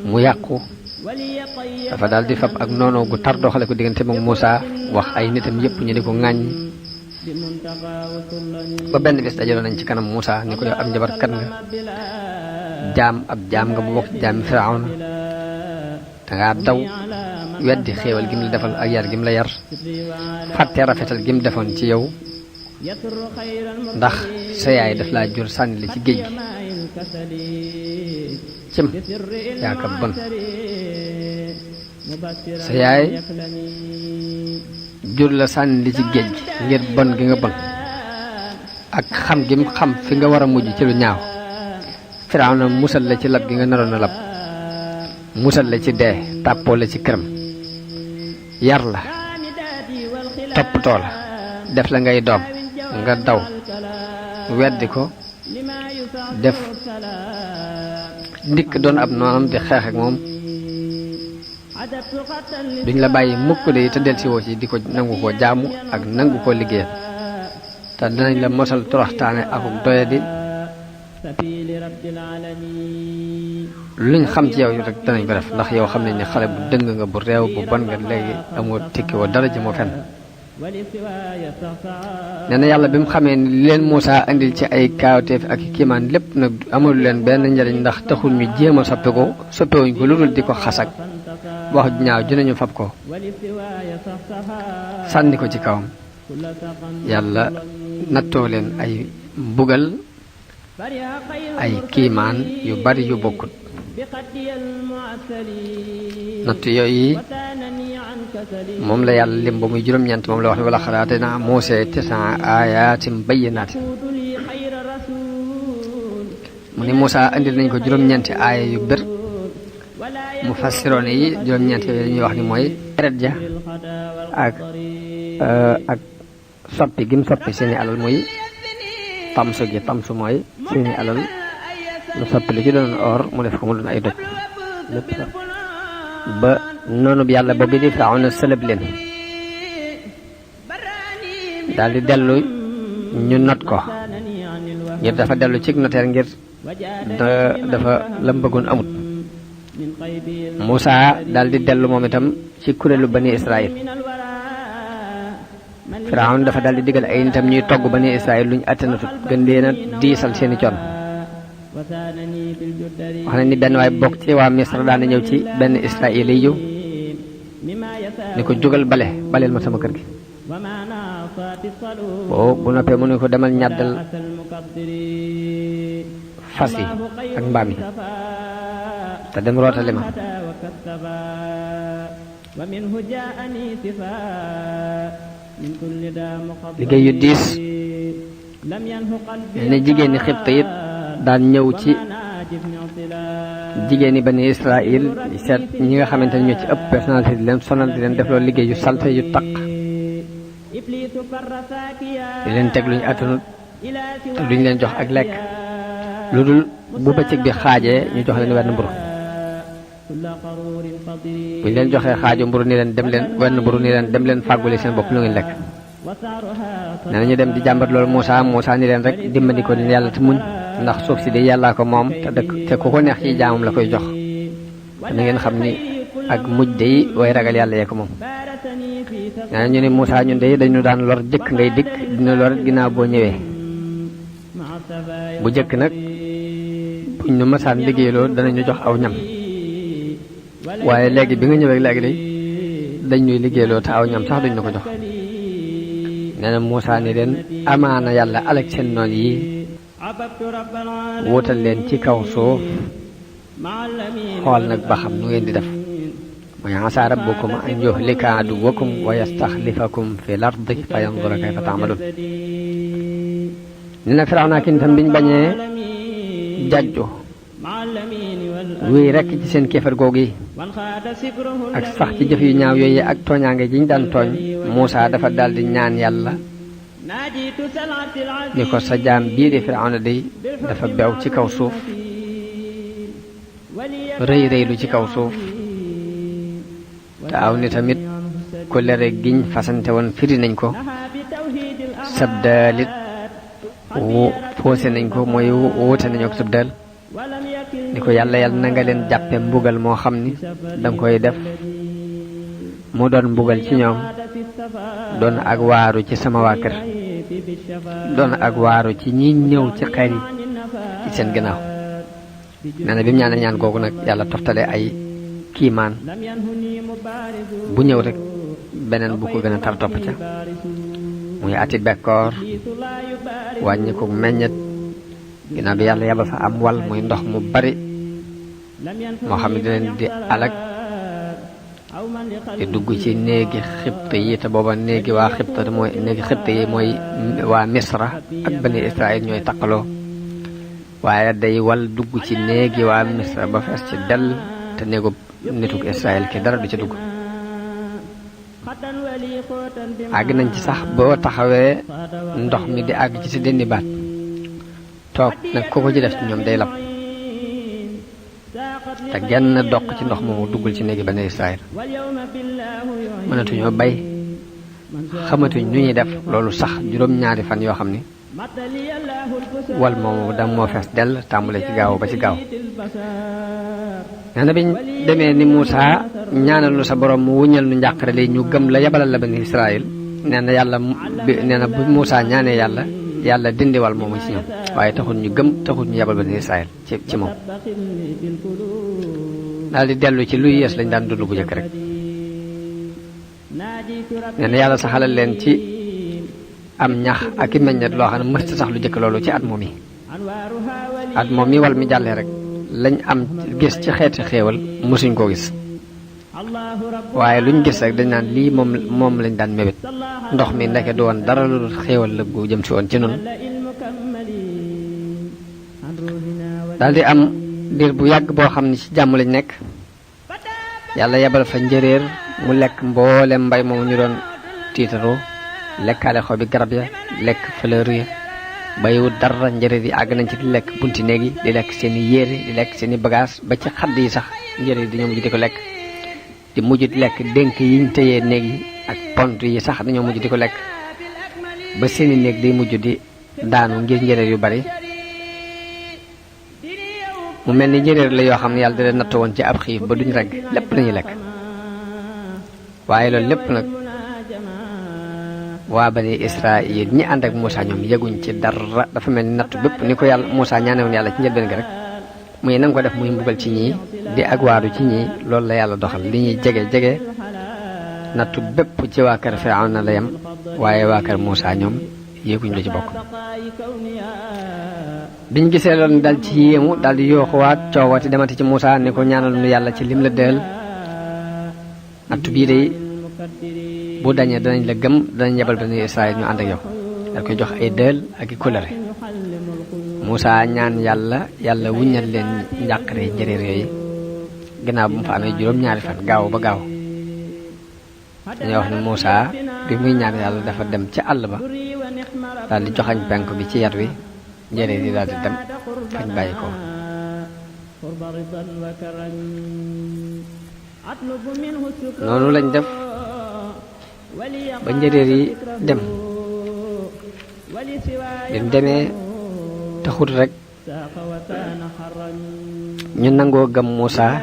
mu yàqu. dafa daal di fab ak noonu gu tar doxale ko diggante moom Muusaa wax ay nitam yépp ñu di ko ŋàññ ba benn bis dajaloo nañ ci kanam Muusaa ni ko yow ab njabarkat nga ab jaam nga bu bokk ci jaami Firawna dangaa daw weddi xéewal gi mu la defal ak yar gi mu la yar fàtte rafetal gi mu defoon ci yow ndax sa yaay daf laa jur sànni la ci géej gi cim yaa ka bon sa yaay jur la sànni li ci géej gi ngir bon gi nga bon ak xam gi mu xam fi nga war a mujj ci lu ñaaw. Firawna musal la ci lab gi nga naroon a lab musal la ci dee tàppoo la ci këram yar la toppatoo la def la ngay doom nga daw weddi ko def ndikk doon ab noonam di xeex ak moom duñ la bàyyi mukk de te del si woo ci di ko nangu koo jaamu ak nangu koo liggéeyal te dinañ la mosal toroxtaane akuk doyadi luñ xam ci yow rek danañ ko def ndax yow xam nañ ne xale bu dëng nga bu réew bu bon nga léegi amoo tikki woo dara ji moo fenn. nee na yàlla bi mu xamee ni leen Muusaa indil ci ay kaawteef ak kiimaan lépp nag amul leen benn njariñ ndax taxul ñu jéem a soppewuñ ko lu dul di ko xasak wax ñaaw dinañu fab ko sànni ko ci kawam yàlla nattoo leen ay mbugal ay kiimaan yu bari yu bokkut. natt yooyu moom la yàlla lim ba muy juróom-ñeent moom la wax ne wala xalaate naa Muusaa 9 aayaatin bayyinaatin mu ni Muusaa indil nañ ko juróom-ñeenti aaya yu bir mu fassiroon yi juróom-ñeent yooyu dañuy wax ni mooy deret ja ak soppi gi mu soppi seeni alal muy tamsu mooy seeni alal lu soppi lu ci doon or mu def ko mu doon ay doj lépp ba noonu bi yàlla boobu di Firawna sëlëb leen daal di dellu ñu not ko ngir dafa dellu ci noteer ngir dafa la mu bëggoon amut. Muusaa daal di dellu moom itam ci kuréelu bani Israël. Firawna dafa daal di digal ay nitam ñuy togg bani Israël luñ attanatut gën leen a diisal seeni coon. wax na ni benn waay bokk ci waa Misra daan na ñëw ci benn Israël yi ni ko jógal baleel ma sama kër gi. bu noppee mu ne ko demal ñàddal fas yi ak mbaam yi te dem rootali ma. liggéey yu diis ne jigéen ñi Xibt it daan ñëw ci jigéen ñi bani Israël seet ñi nga xamante ne ñoo ci ëpp personnalité di leen sonal di leen def loolu liggéey yu salte yu taq di leen teg luñu attanut te duñ leen jox ak lekk lu dul bu bëccëg bi xaajee ñu jox leen wenn mburu buñ leen joxee xaaju mburu ni leen wenn mburu ni leen dem leen fàggule seen bopp lu ngeen lekk. nee na ñu dem di jàmbat loolu Muusaa ni leen rek dimbali ko ni yàlla te muñ ndax suuf si de yàllaa ko moom te ku ko neex ci jaamam la koy jox te na ngeen xam ni ak mujj de way ragal yàlla yee ko moom. nee na ñu ne Muusaa ñun de dañu daan lor jëkk ngay dikk dina lor ginnaaw boo ñëwee bu jëkk nag buñ nu masaan liggéeyloo danañu jox aw ñam waaye léegi bi nga ñëwee léegi de dañ ñuy liggéeyloo te aw ñam sax duñ na ko jox. nee na Muusaa ni leen amaana yàlla alak seen noon yi wuutal leen ci kaw suuf xool nag ba xam nu ngeen di def mooy asaa rabbukum an yuhlika aduwwakum wa yastaxlifakum fi l-ardi fa yanzura kayfa ta'maluun. nee na Firawna ki nitam biñ bañee jajju wéy rekk ci seen kéefar googu yi ak sax ci jëf yu ñaaw yooyu ak tooñaange ji ñu daan tooñ Muusaa dafa daldi ñaan yàlla ni ko sa jaam bii di Firawna day dafa beew ci kaw suuf rëy rëylu ci kaw suuf te aw ni tamit ku lere giñ fasante woon firi nañ ko sabdaalit foose nañ ko mooy wóote nañu ak sabdaal ni ko yàlla na nga leen jàppe mbugal moo xam ni danga koy def mu doon mbugal ci ñoom doon ak waaru ci sama waa kër doon ak waaru ci ñi ñëw ci xeet yi ci seen ginnaaw. nee na bi mu ñaan googu nag yàlla toftale ay kiimaan bu ñëw rek beneen bu ko gën a tar topp ca muy ati bekkoor wàññi ko meññet ginnaaw bi yàlla yabal fa am wal muy ndox mu bari moo xam ne di leen di alag di dugg ci néegi Xibt yi te booba néegi waa Xibt mooy néegi Xibt yi mooy waa Misra ak bani Israël ñooy taqaloo waaye day wal dugg ci néegi waa Misra ba fees ci dell te néegu nituk Israël ki dara du ca dugg. àgg nañ ci sax boo taxawee ndox mi di àgg ci si dënni baat toog nag ku ko ci def ci ñoom day lab te genn doq ci ndox moomu duggul ci néegi bani Israël mënatuñoo bay xamatuñ nu ñuy def loolu sax juróom-ñaari fan yoo xam ni wal moomu da moo fees dell tàmbule ci gaaw ba ci gaaw. nee na biñ demee ni Muusaa ñaanal nu sa borom mu wuññal nu njàqare li ñu gëm la yabalal la bani Israël nee na yàlla nee na bu Muusaa ñaanee yàlla dindi wal moomu ci ñoom waaye taxul ñu gëm taxul ñu yabal bani Israël ci moom daal di dellu ci luy yees lañ daan dund bu njëkk rek. nee na yàlla saxalal leen ci am ñax ak i meññet loo xam ne mësta sax lu jëkk loolu ci at moom yi wal mi jàllee rek lañ am gis ci xeeti xéewal mësuñ koo gis waaye luñ gis rek dañ naan lii moom lañ daan mébét ndox mi ndeke du woon dara lu xéewal la gu jëm si woon ci noonu. daal di am diir bu yàgg boo xam ne ci jàmm lañ nekk yàlla yebal fa njëréer mu lekk mboolem mbay moomu ñu doon tiitaroo lekkaale xobi garab ya lekk fleur ya bayiwut dara njëréer yi àgg nañ ci di lekk bunti néeg yi di lekk seen i yére di lekk seen i bagage ba ci xadd yi sax njëréer yi dañoo mujj di ko lekk di mujj di lekk dénk yiñ tëyee néeg yi ak pont yi sax dañoo mujj di ko lekk ba seen i néeg day mujj di daanu ngir njëréer yu bari mu mel ni njëréer la yoo xam ne yàlla da leen natt woon ci ab xiif ba duñ regg lépp lañuy lekk waaye loolu lépp nag waa bani Israël ñi ànd ak Muusaa ñoom yeguñ ci dara dafa mel ni natt bépp ni ko yàlla Muusaa ñaanewoon yàlla ci njëlbeen gi rek muy nanga ko def muy mbugal ci ñii di ak waaru ci ñii loolu la yàlla doxal li ñuy jege nattu bépp ci waa kër Firawna la yem waaye waa kër Muusaa ñoom yéeguñ la ci bokk. biñ gisee loolu dal ci yéemu dal di yooxuwaat coowati demati ci Muusaa ni ko ñaanal nu yàlla ci lim la dël nattu bii de bu dañee danañ la gëm danañ yebal bani Israël ñu ànd ak yow dal koy jox ay dël ak i kóllëre. Muusaa ñaan yàlla wuññal leen njàqare njëréer yooyu ginnaaw bu mu fa amee juróom-ñaari fan gaaw ba gaaw. dañuy wax ne Muusaa bi muy ñaan yàlla dafa dem ci àll ba daal di joxañ penk bi ci yat wi njëréer yi daal di dem fañ bàyyi ko. noonu lañ def ba njëréer yi dem bi mu demee taxut rek ñu nangoo gëm Muusaa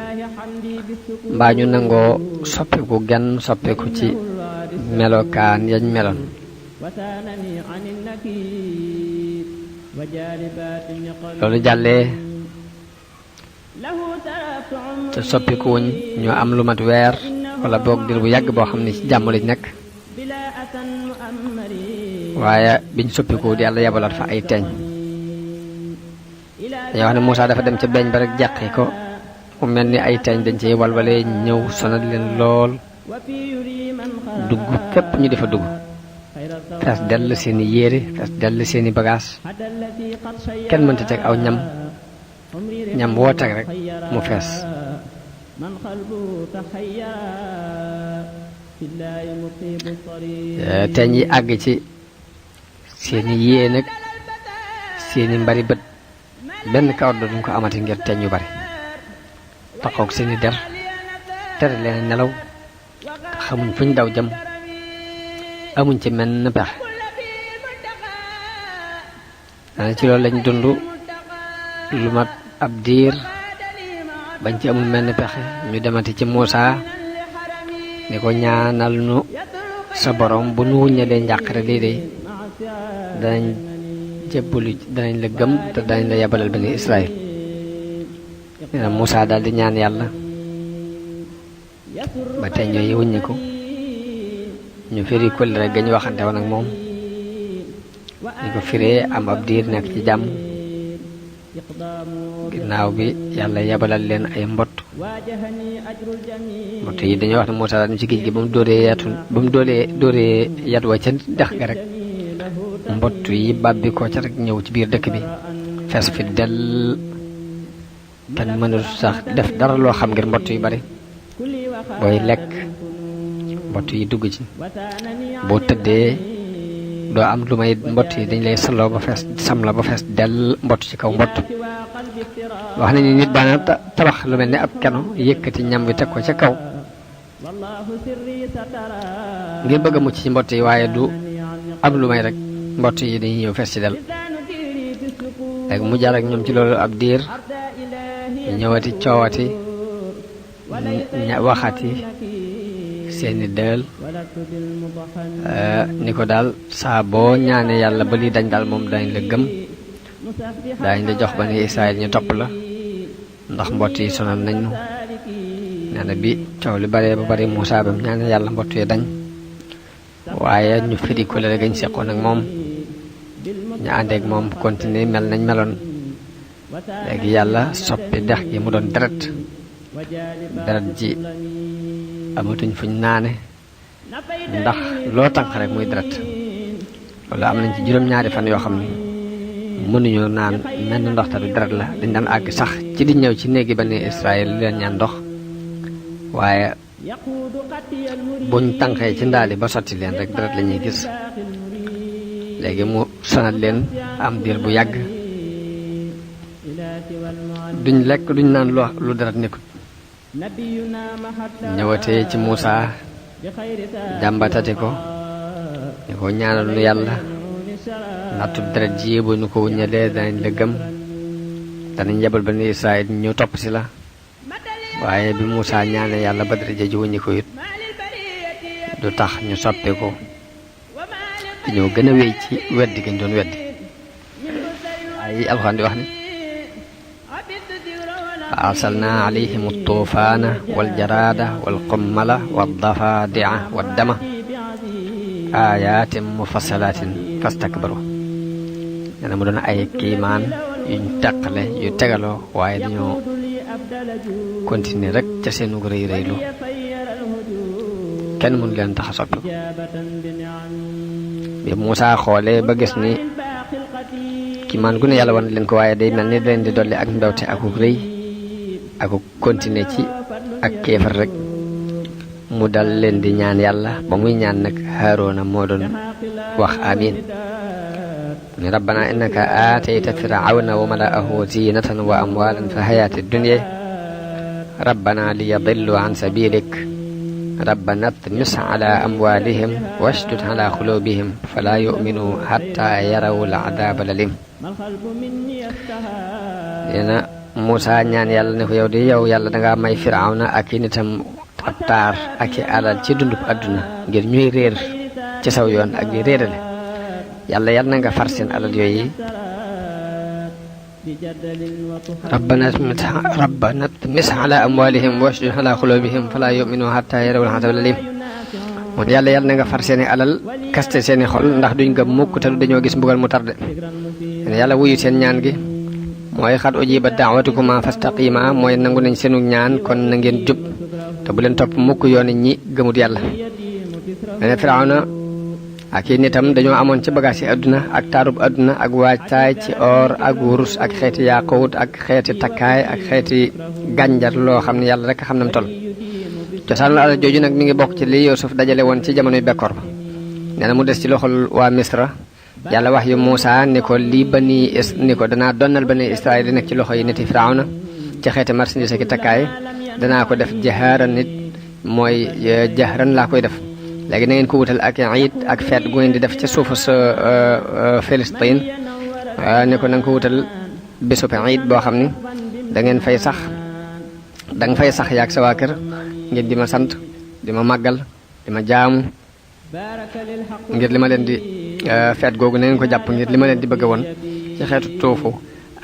mbaa ñu nangoo soppeeku genn soppeeku ci melokaan yañ meloon. loolu jàllee te soppiku wuñ ñoo am lu mat weer wala boog dir bu yàgg boo xam ne ci jàmm lañ nekk waaye biñ soppiku yàlla yebalaat fa ay teeñ dañoo wax ne Moussa dafa dem ca beeñ ba rek jàqi ko mu mel ni ay teeñ dañ ci walwalee ñëw sonal leen lool dugg fépp ñu defa dugg fees dell seeni yére fees dell seeni bagage kenn mënta teg aw ñam woo teg rek mu fees teeñ yi àgg ci seeni yée nag seeni mbari bët benn kawar duñ ko amati ngir teeñ yu bari taxoog seeni der tere leen nelaw xamuñ fuñ daw jëm amuñ ci menn pexe dana ci loolu lañ dund lu mat ab diir bañ ci amul menn pexe ñu demati ci Muusa ni ko ñaanal nu sa borom bu nu wuññalee njàqare lii de danañ jébbalu danañ la gëm te danañ la yabalal bani Israël nee na Muusa daal di ñaan yàlla ba tey ñooy wuññi ko ñu firi kóllëre ga ñu waxante woon ak moom ñu ko firee am ab diir nekk ci jàmm ginnaaw bi yàlla yabalal leen ay mbott yi dañoo wax ne Moussa daal ci géej gi ba mu dóoree yat wa ca dex ga rek mbott yi bàbbi ko ca rek ñëw ci biir dëkk bi fees fi dell kenn mënul sax def dara loo xam ngir mbott yu bari booy lekk mbott yi dugg ci boo tëddee doo am lu may mbott yi dañ lay saloo ba fees sam la ba fees dell mbott ci kaw mbott wax nañu nit daana tabax lu mel ne ab keno yëkkati ñam wi teg ko ca kaw ngir bëgg a mucc ci mbott yi waaye du am lu may rek mbott yi dañuy ñëw fees ci dell léegi mu jaar ak ñoom ci loolu ab diir ñëwati coowati waxati seeni dël ni ko daal saa boo ñaanee yàlla ba lii dañ daal moom dañ la gëm dañ la jox bani Israël ñu topp la ndax mbott yi sonal nañu nee na bi coow li bare ba bari Moussa bam ñaanee yàlla mbott yi dañ waaye ñu firi ko la gañ seqoon ak moom ñu àndeek moom continuer mel nañ meloon léegi yàlla soppi dex gi mu doon deret ji amatuñ fuñ naane ndax loo tànq rek muy deret loolu am nañ ci juróom-ñaari fan yoo xam ne mënuñu naan menn ndox te du deret la dañ daan àgg sax ci di ñëw ci néegi bani Israël li leen ñaan ndox waaye buñ tànqee ci ndaali ba sotti leen rek deret la ñuy gis léegi mu sonal leen am diir bu yàgg duñ lekk duñ naan lu deret nekkut ñëwatee ci Moussa jàmbatati ko ni ko ñaanal nu yàlla nattu deret ji bu nu ko wuññalee danañ la gëm danañ yebal bani Israël ñu topp si la waaye bi Moussa ñaane yàlla ba deret ji wuññi ko it du tax ñu soppi ko dañoo gën a wéy ci weddi gañ doon weddi ay alxuraan di wax ne fa arsalna alayhim altuufaana waljaraada walqummala waldafaadi'a waddama ayatin mufassalatin fastakbaru nee na mu doon ay kiimaan yuñ taqale yu tegaloo waaye dañoo continuer rek ca seenu rëy rëylu kenn mënu leen tax a soppi bi Moussa xoolee ba gis ni kiimaan gu ne yàlla wan leen ko waaye day mel ni leen di dolli ak mbewte aku rëy aku continuer ci ak kéefar rek mu dal leen di ñaan yàlla ba muy ñaan nag Haaruna moo doon wax amin ni rabbana innaka aatayta firawna wa mala'ahu zinatan wa amwalan fi hayati dunya rabbana liyadillu an sabilik rabbana tmis ala amwalihim washdud ala qulubihim fala yu'minu hatta yaraw al'adaba lalim dina Moussa ñaan yàlla ne ko yow de yow yàlla dangaa may firawna ak i nitam ab taar ak i alal ci dundub àdduna ngir ñuy réer ci saw yoon ak di réerale yàlla na nga far seen alal yooyu rabbana tmis ala amwalihim washdud ala qulubihim fala yu'minu hatta yarawul azabal alim moom yàlla na nga far seeni alal kaste seeni xol ndax duñ gëm mukk te dañoo gis mbugal mu tarde yàlla wuyu seen ñaan gi mooy xat ujiba da'watukuma fastaqima mooy nangu nañ seenu ñaan kon na ngeen jub te bu leen topp mukk yooni ñi gëmut yàlla mene Firawna ak i nitam dañoo amoon ci bagage yi àdduna ak taarub àdduna ak waajtaay ci or ak wurus ak xeeti yaaqut ak xeeti takkaay ak xeeti gànjar loo xam ne yàlla rek xam nam toll cosaanul alal jooju nag mi ngi bokk ci li Yuusuf dajale woon ci jamonoy bekkoor ba nee na mu des ci loxol waa Misra yàlla wax yu Muusa ni ko lii ni ko danaa donnal bani Israël di nekk ci loxo yi niti Firawna ci xeeti marchandise ki takkaay danaa ko def jahaaran nit mooy jahran laa koy def léegi na ngeen ko wutal ak iid ak feet gu ngeen di def ca suufu sa Palestine ni ko na nga ko wutal bésub iid boo xam ni da ngeen fay sax da nga fay sax yaag sa waa kër ngeen di ma sant di ma màggal di ma jaamu ngir li ma leen di feet googu na ngeen ko jàpp ngir li ma leen di bëgg woon ci xeetu tuufu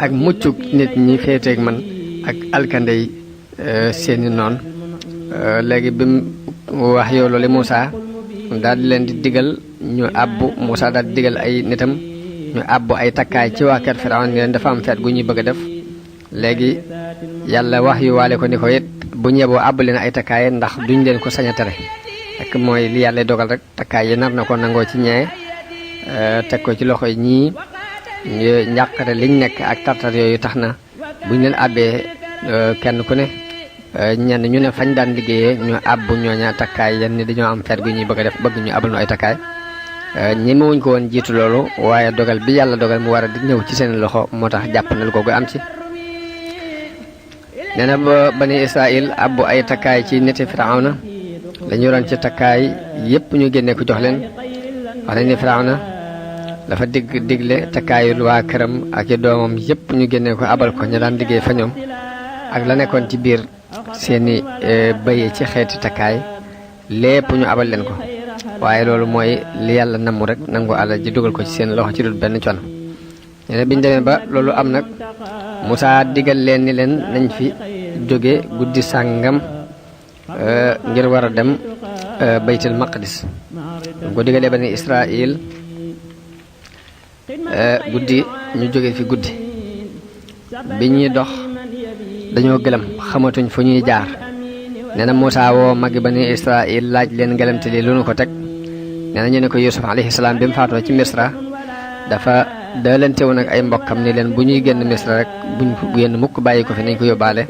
ak muccug nit ñi féeteeg man ak alkandey seeni noon léegi bi mu wax yow loolu Muusa daal di leen di digal ñu àbbu Muusa daal di digal ay nitam ñu àbbu ay takkaay ci waa kër Firawna ni leen dafa am feet gu ñuy bëgg a def léegi yàlla wax yu waale ko ni ko it bu ñeboo àbb leen ay takkaay ndax duñ leen ko sañ a tere ak mooy li yàlla dogal rek takkaay yi nar na ko nangoo ci ñee teg ko ci loxo ñii njàqare liñ nekk ak tartar yooyu tax na buñ leen àbbee kenn ku ne ñenn ñu ne fañ daan liggéeyee ñu àbbu ñooña takkaay yan ni dañoo am feet gu ñuy bëgg a def bëgg ñu abal nu ay takkaay ñemewuñ ko woon jiitu loolu waaye dogal bi yàlla dogal mu war a di ñëw ci seen loxo moo tax jàppandal googu am ci nee na ba bani Israël abbu ay takkaay ci niti Firawna lañu yoroon ci takkaay yépp ñu génne ko jox leen wax nañ ni Firawna dafa digle takkaayul waa këram ak i doomam yépp ñu génne ko abal ko ña daan liggéey fa ñoom ak la nekkoon ci biir seeni bëye ci xeeti takkaay lépp ñu abal leen ko waaye loolu mooy li yàlla namu rek nangu alal ji dugal ko ci seen loxo ci dul benn coono ñene biñu demee ba loolu am nag Muusa digal leen ni leen nañ fi jóge guddi sàngam ngir war a dem baytul maqdis ko digalee bani Israël guddi ñu jóge fi guddi bi ñuy dox dañoo gëlëm xamatuñ fu ñuy jaar nee na Muusa woo magi bani Israël laaj leen ngëlamte li lu nu ko teg nee na ñu ne ko Yuusuf alayhi salaam bi mu faatoo ci Misra dafa daalante woon ak ay mbokkam ni leen bu ñuy génn Misra rek buñ génn mukk bàyyi ko fi nañ ko yóbbaale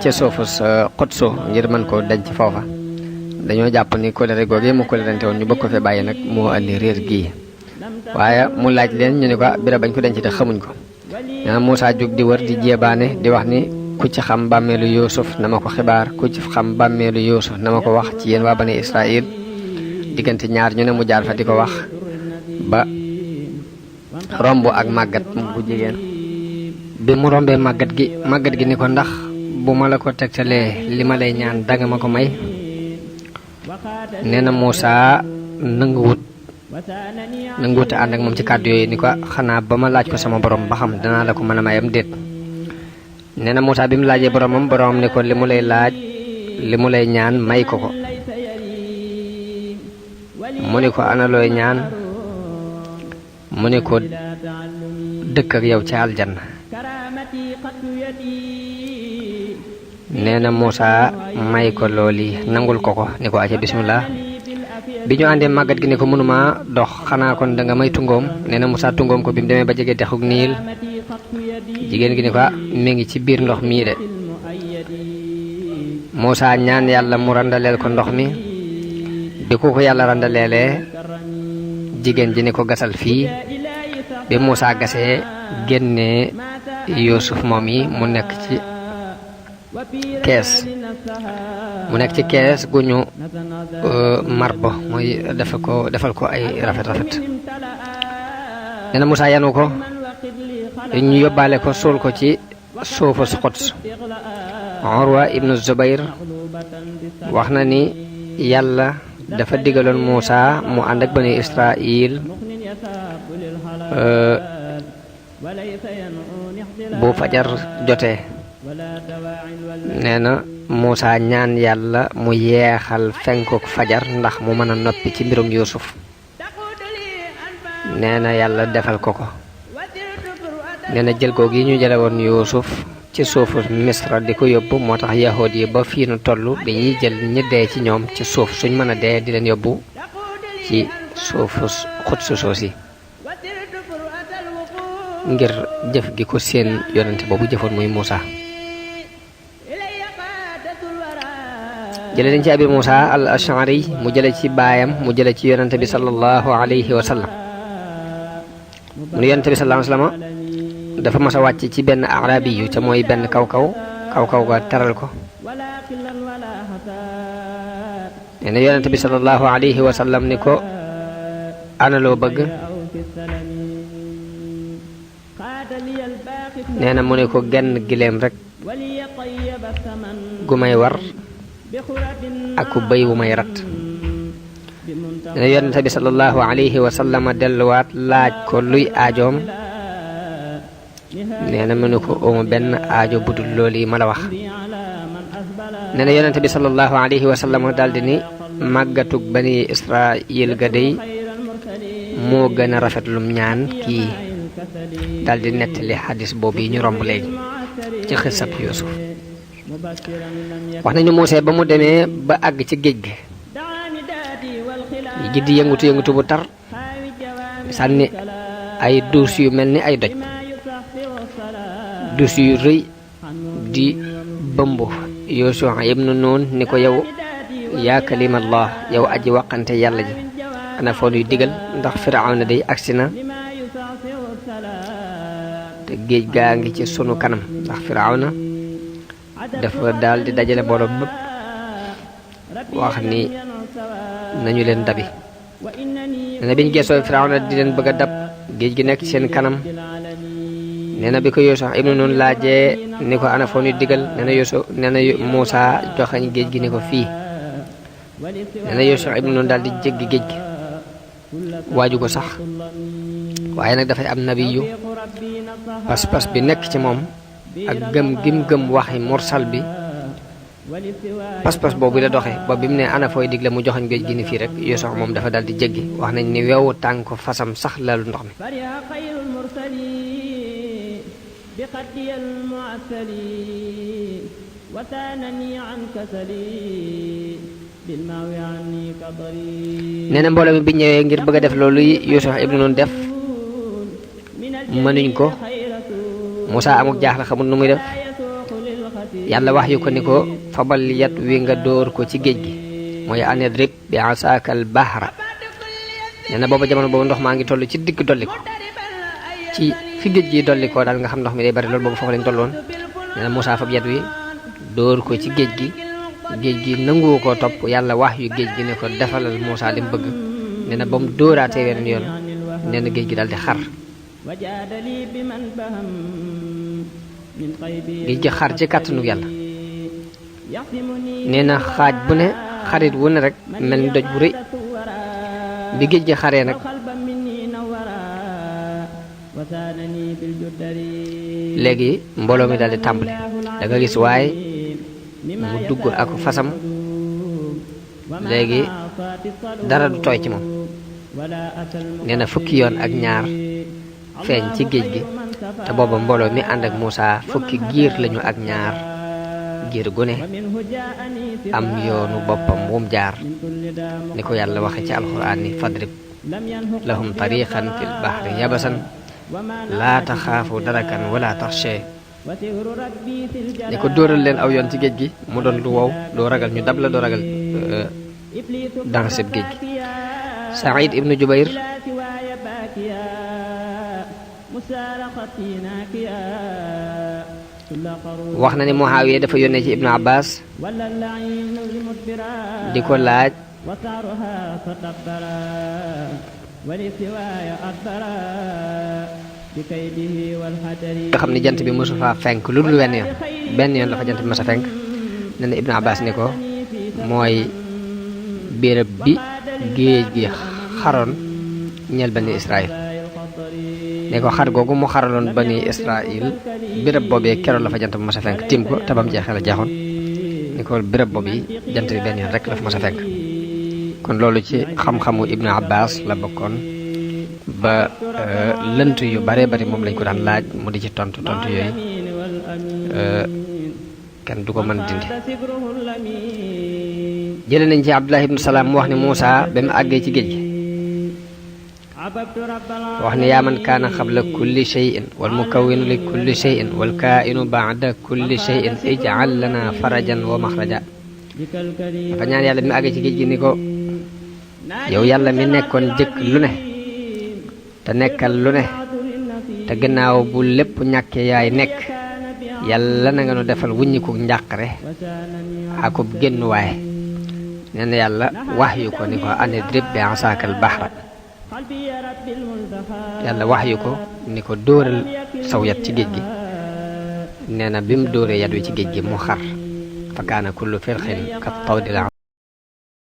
ca suufu sa Qudsu ngir mën koo denc foofa dañoo jàpp ni kóllëre googee mu kóllërante woon ñu bëgg ko fi bàyyi nag moo andi réer gii waaye mu laaj leen ñu ne ko bira bañ ko denc te xamuñ ko nee na Muusa jóg di wër di jéebaane di wax ni ku ci xam bàmmeelu Yuusuf na ma ko xibaar ku ci xam bàmmeelu Yuusuf na ma ko wax ci yéen waa bani Israël diggante ñaar ñu ne mu jaar fa di ko wax ba romb ak màggat bu jigéen bi mu rombee màggat gi ni ko ndax bu ma la ko tegtalee li ma lay ñaan danga ma ko may nee na Muusa nanguwut ànd ak moom ci kàddu yooyu ni ko xanaa ba ma laaj ko sama borom ba xam danaa la ko mën a mayam déet nee na Muusa bi mu laajee boromam ni ko li mu lay laaj li mu lay ñaan may ko ko mu ni ko ana looy ñaan mu ni ko dëkk ak yow ci aljanna nee na Muusa may ko looli nangul ko ni ko aca bismillah bi ñu àndee màggat gi ne ko mënuma dox xanaa kon da nga may tungoom nee na Muusa tungoom ko bi mu demee ba jege dexug Niil jigéen gi ni ko mi ngi ci biir ndox mii de Muusa ñaan yàlla mu randaleel ko ndox mi bi ko yàlla randaleelee jigéen ji ni ko gasal fii bi Muusa gasee génnee Yuusuf moom yi mu nekk ci kees gu ñu marbo mooy defal ko ay rafet nee na Muusa yanu ko ñu yóbbaale ko suul ko ci suufu Quds Urwa ibnu Zubayr wax na ni yàlla dafa digaloon Muusa mu ànd ak bani Israël bu fajar jotee nee na Muusa ñaan yàlla mu yeexal fenkuk fajar ndax mu mën a noppi ci mbirum Yuusuf nee na yàlla defal ko nee na jël googu yi ñu jële woon Yuusuf ci suufu Misra di ko yóbbu moo tax yahood yi ba fii nu toll dañuy jël ñi dee ci ñoom ci suuf suñ mën a dee di leen yóbbu ci suufu Xudsu soosi ngir jëf gi ko seen yonente boobu jëfoon muy Muusa jële nañ ci Abi Muusa al Ash'ari mu jële ci baayam mu jële ci yonente bi sallallahu alayhi wa sallam mu ne yonente bi sallallahu alayhi wa sallam dafa mas a wàcc ci benn arabi yu te mooy benn kaw ga teral ko nee na yonente bi sallallahu alayhi wa sallam ni ko ana loo bëgg nee na mu ne ko genn gileem rek gu may war ak ku bëy wu may rat nee na yonente bi sallallahu alayhi wa sallam delluwaat laaj ko luy aajoom nee na mu ne ko ooma benn aajo budul loolu yi ma la wax nee na yonente bi sallallahu alayhi wa sallam daldi ni màggatug bani Israil ga dey moo gën a rafet lum ñaan kii daldi nettali xadis boobu yi ñu romb léegi ci xisab Yuusuf wax nañu Muusaa ba mu demee ba àgg ci géej gi di yëngutu bu tar sànni ay duus yu mel ni ay doj dus yu rëy di bëmb Yuusuf ibnu Nuun ni ko yow yaa kalimallah yow aji waqante yàlla ji ana foo nuy digal ndax Firawna day agsi na te géej gaa ngi ci sunu kanam ndax Firawna dafa daal di dajale mbooloo bépp wax ni nañu leen dabi nee na biñ geesoo Firawna di leen bëgg a dab géej gi nekk ci seen kanam nee na bi ko Yuusuf ibnu Nun laajee ni ko ana foo nuy digal nee na Muusaa joxañ géej gi ni ko fii nee na Yuusuf ibnu Nun daal di jéggi géej gi waaju ko sax waaye nag dafay am nabiyu pas-pas bi nekk ci moom ak gëm waxi mursal bi pas-pas boobu la doxe ba bi mu ne ana fooy digle mu joxañ géej gi ni fii rek Yuusuf moom dafa dal di jéggi wax nañ ni wewu tànk fasam sax lalu ndox mi nee na mbooloo mi bi ñëwee ngir bëgg a def loolu Yuusuf ibnu Nun def mënuñ ko Muusaa amuk jaaxle xamul nu muy def yàlla wax yu ko ni ko fabal yat wi nga dóor ko ci géej gi mooy anidrib bi asaakal bahra nee na booba jamono boobu ndox maa ngi toll ci digg dolli ko ci fi géej gi dolli ko daal nga xam ndox mi day bari loolu boobu foofu lañ tolloon nee na Muusaa fab yat wi dóor ko ci géej gi nanguwu koo topp yàlla wax yu géej gi ne ko defalal Muusaa li mu bëgg nee na ba mu dóoraatee weneen yoon nee na géej gi daal di xar géej gi xar ci kàttanu yàlla nee na xaaj bu ne xarit wu ne rek mel ni doj bu rëy bi géej gi xaree nag léegi mbooloo mi daal di tàmbali da nga gis waaye mu dugg ak fasam léegi dara du tooy ci moom nee na fukki yoon ak ñaar feeñ ci géej gi te booba mbooloo mi ànd ak Muusaa fukki giir lañu ak ñaar giir gu ne am yoonu boppam wum jaar ni ko yàlla waxe ci alxuraan ni fadrib lahum tariqan fil bahri yabasan laa taxaafu darakan wala taxshee ni ko dóoral leen aw yoon ci géej gi mu doon lu wow doo ragal ñu dab la doo ragal danseb géej gi Saïd ibnu Jubayr wax na ni Muawiya dafa yónnee ci Ibnu Abbas di ko laaj nga xam ni jant bi mosu faa fenk lu dul benn yoon la fa jant bi mos a fenk nee na Ibnu Abbas ni ko mooy béréb bi géej gi xaroon ñeel bani Israël ne ko xar googu mu xaraloon bani Israil béréb boobee keroog la fa jant bu mas a fenk tiim ko te bam jeexee la jeexoon ni ko béréb boobu jant bi benn yoon rek la fa mas a fenk kon loolu ci xam-xamu Ibnu Abbas la bokkoon ba lënt yu bare bari moom lañ ko daan laaj mu di ci tontu yooyu kenn du ko mën dindi jële nañ ci Abdullah ibnu Salaam mu wax ne Muusa ba mu àggee ci géej gi wax ne yaa man kaana xabla kulli shay'in wal mukawwinu li kulli shay'in wal kaa'inu ba'da kulli shay'in ij'al lana farajan wa maxraja dafa ñaan yàlla bi mu àggee ci géej gi ni ko yow yàlla mi nekkoon jëkk lu ne te nekkal lu ne te gannaaw bu lépp ñàkkee yaay nekk yàlla na nga nu defal wuññiku njàqare akub génnuwaay nee na yàlla wax yu ko ni ko ane drib bi asaakal bahra yàlla wax yu ko ni ko dóoral saw yat ci géej gi nee na bi mu dóoree yat wi ci géej gi mu xar fa kaana kullu firqin kat tawdil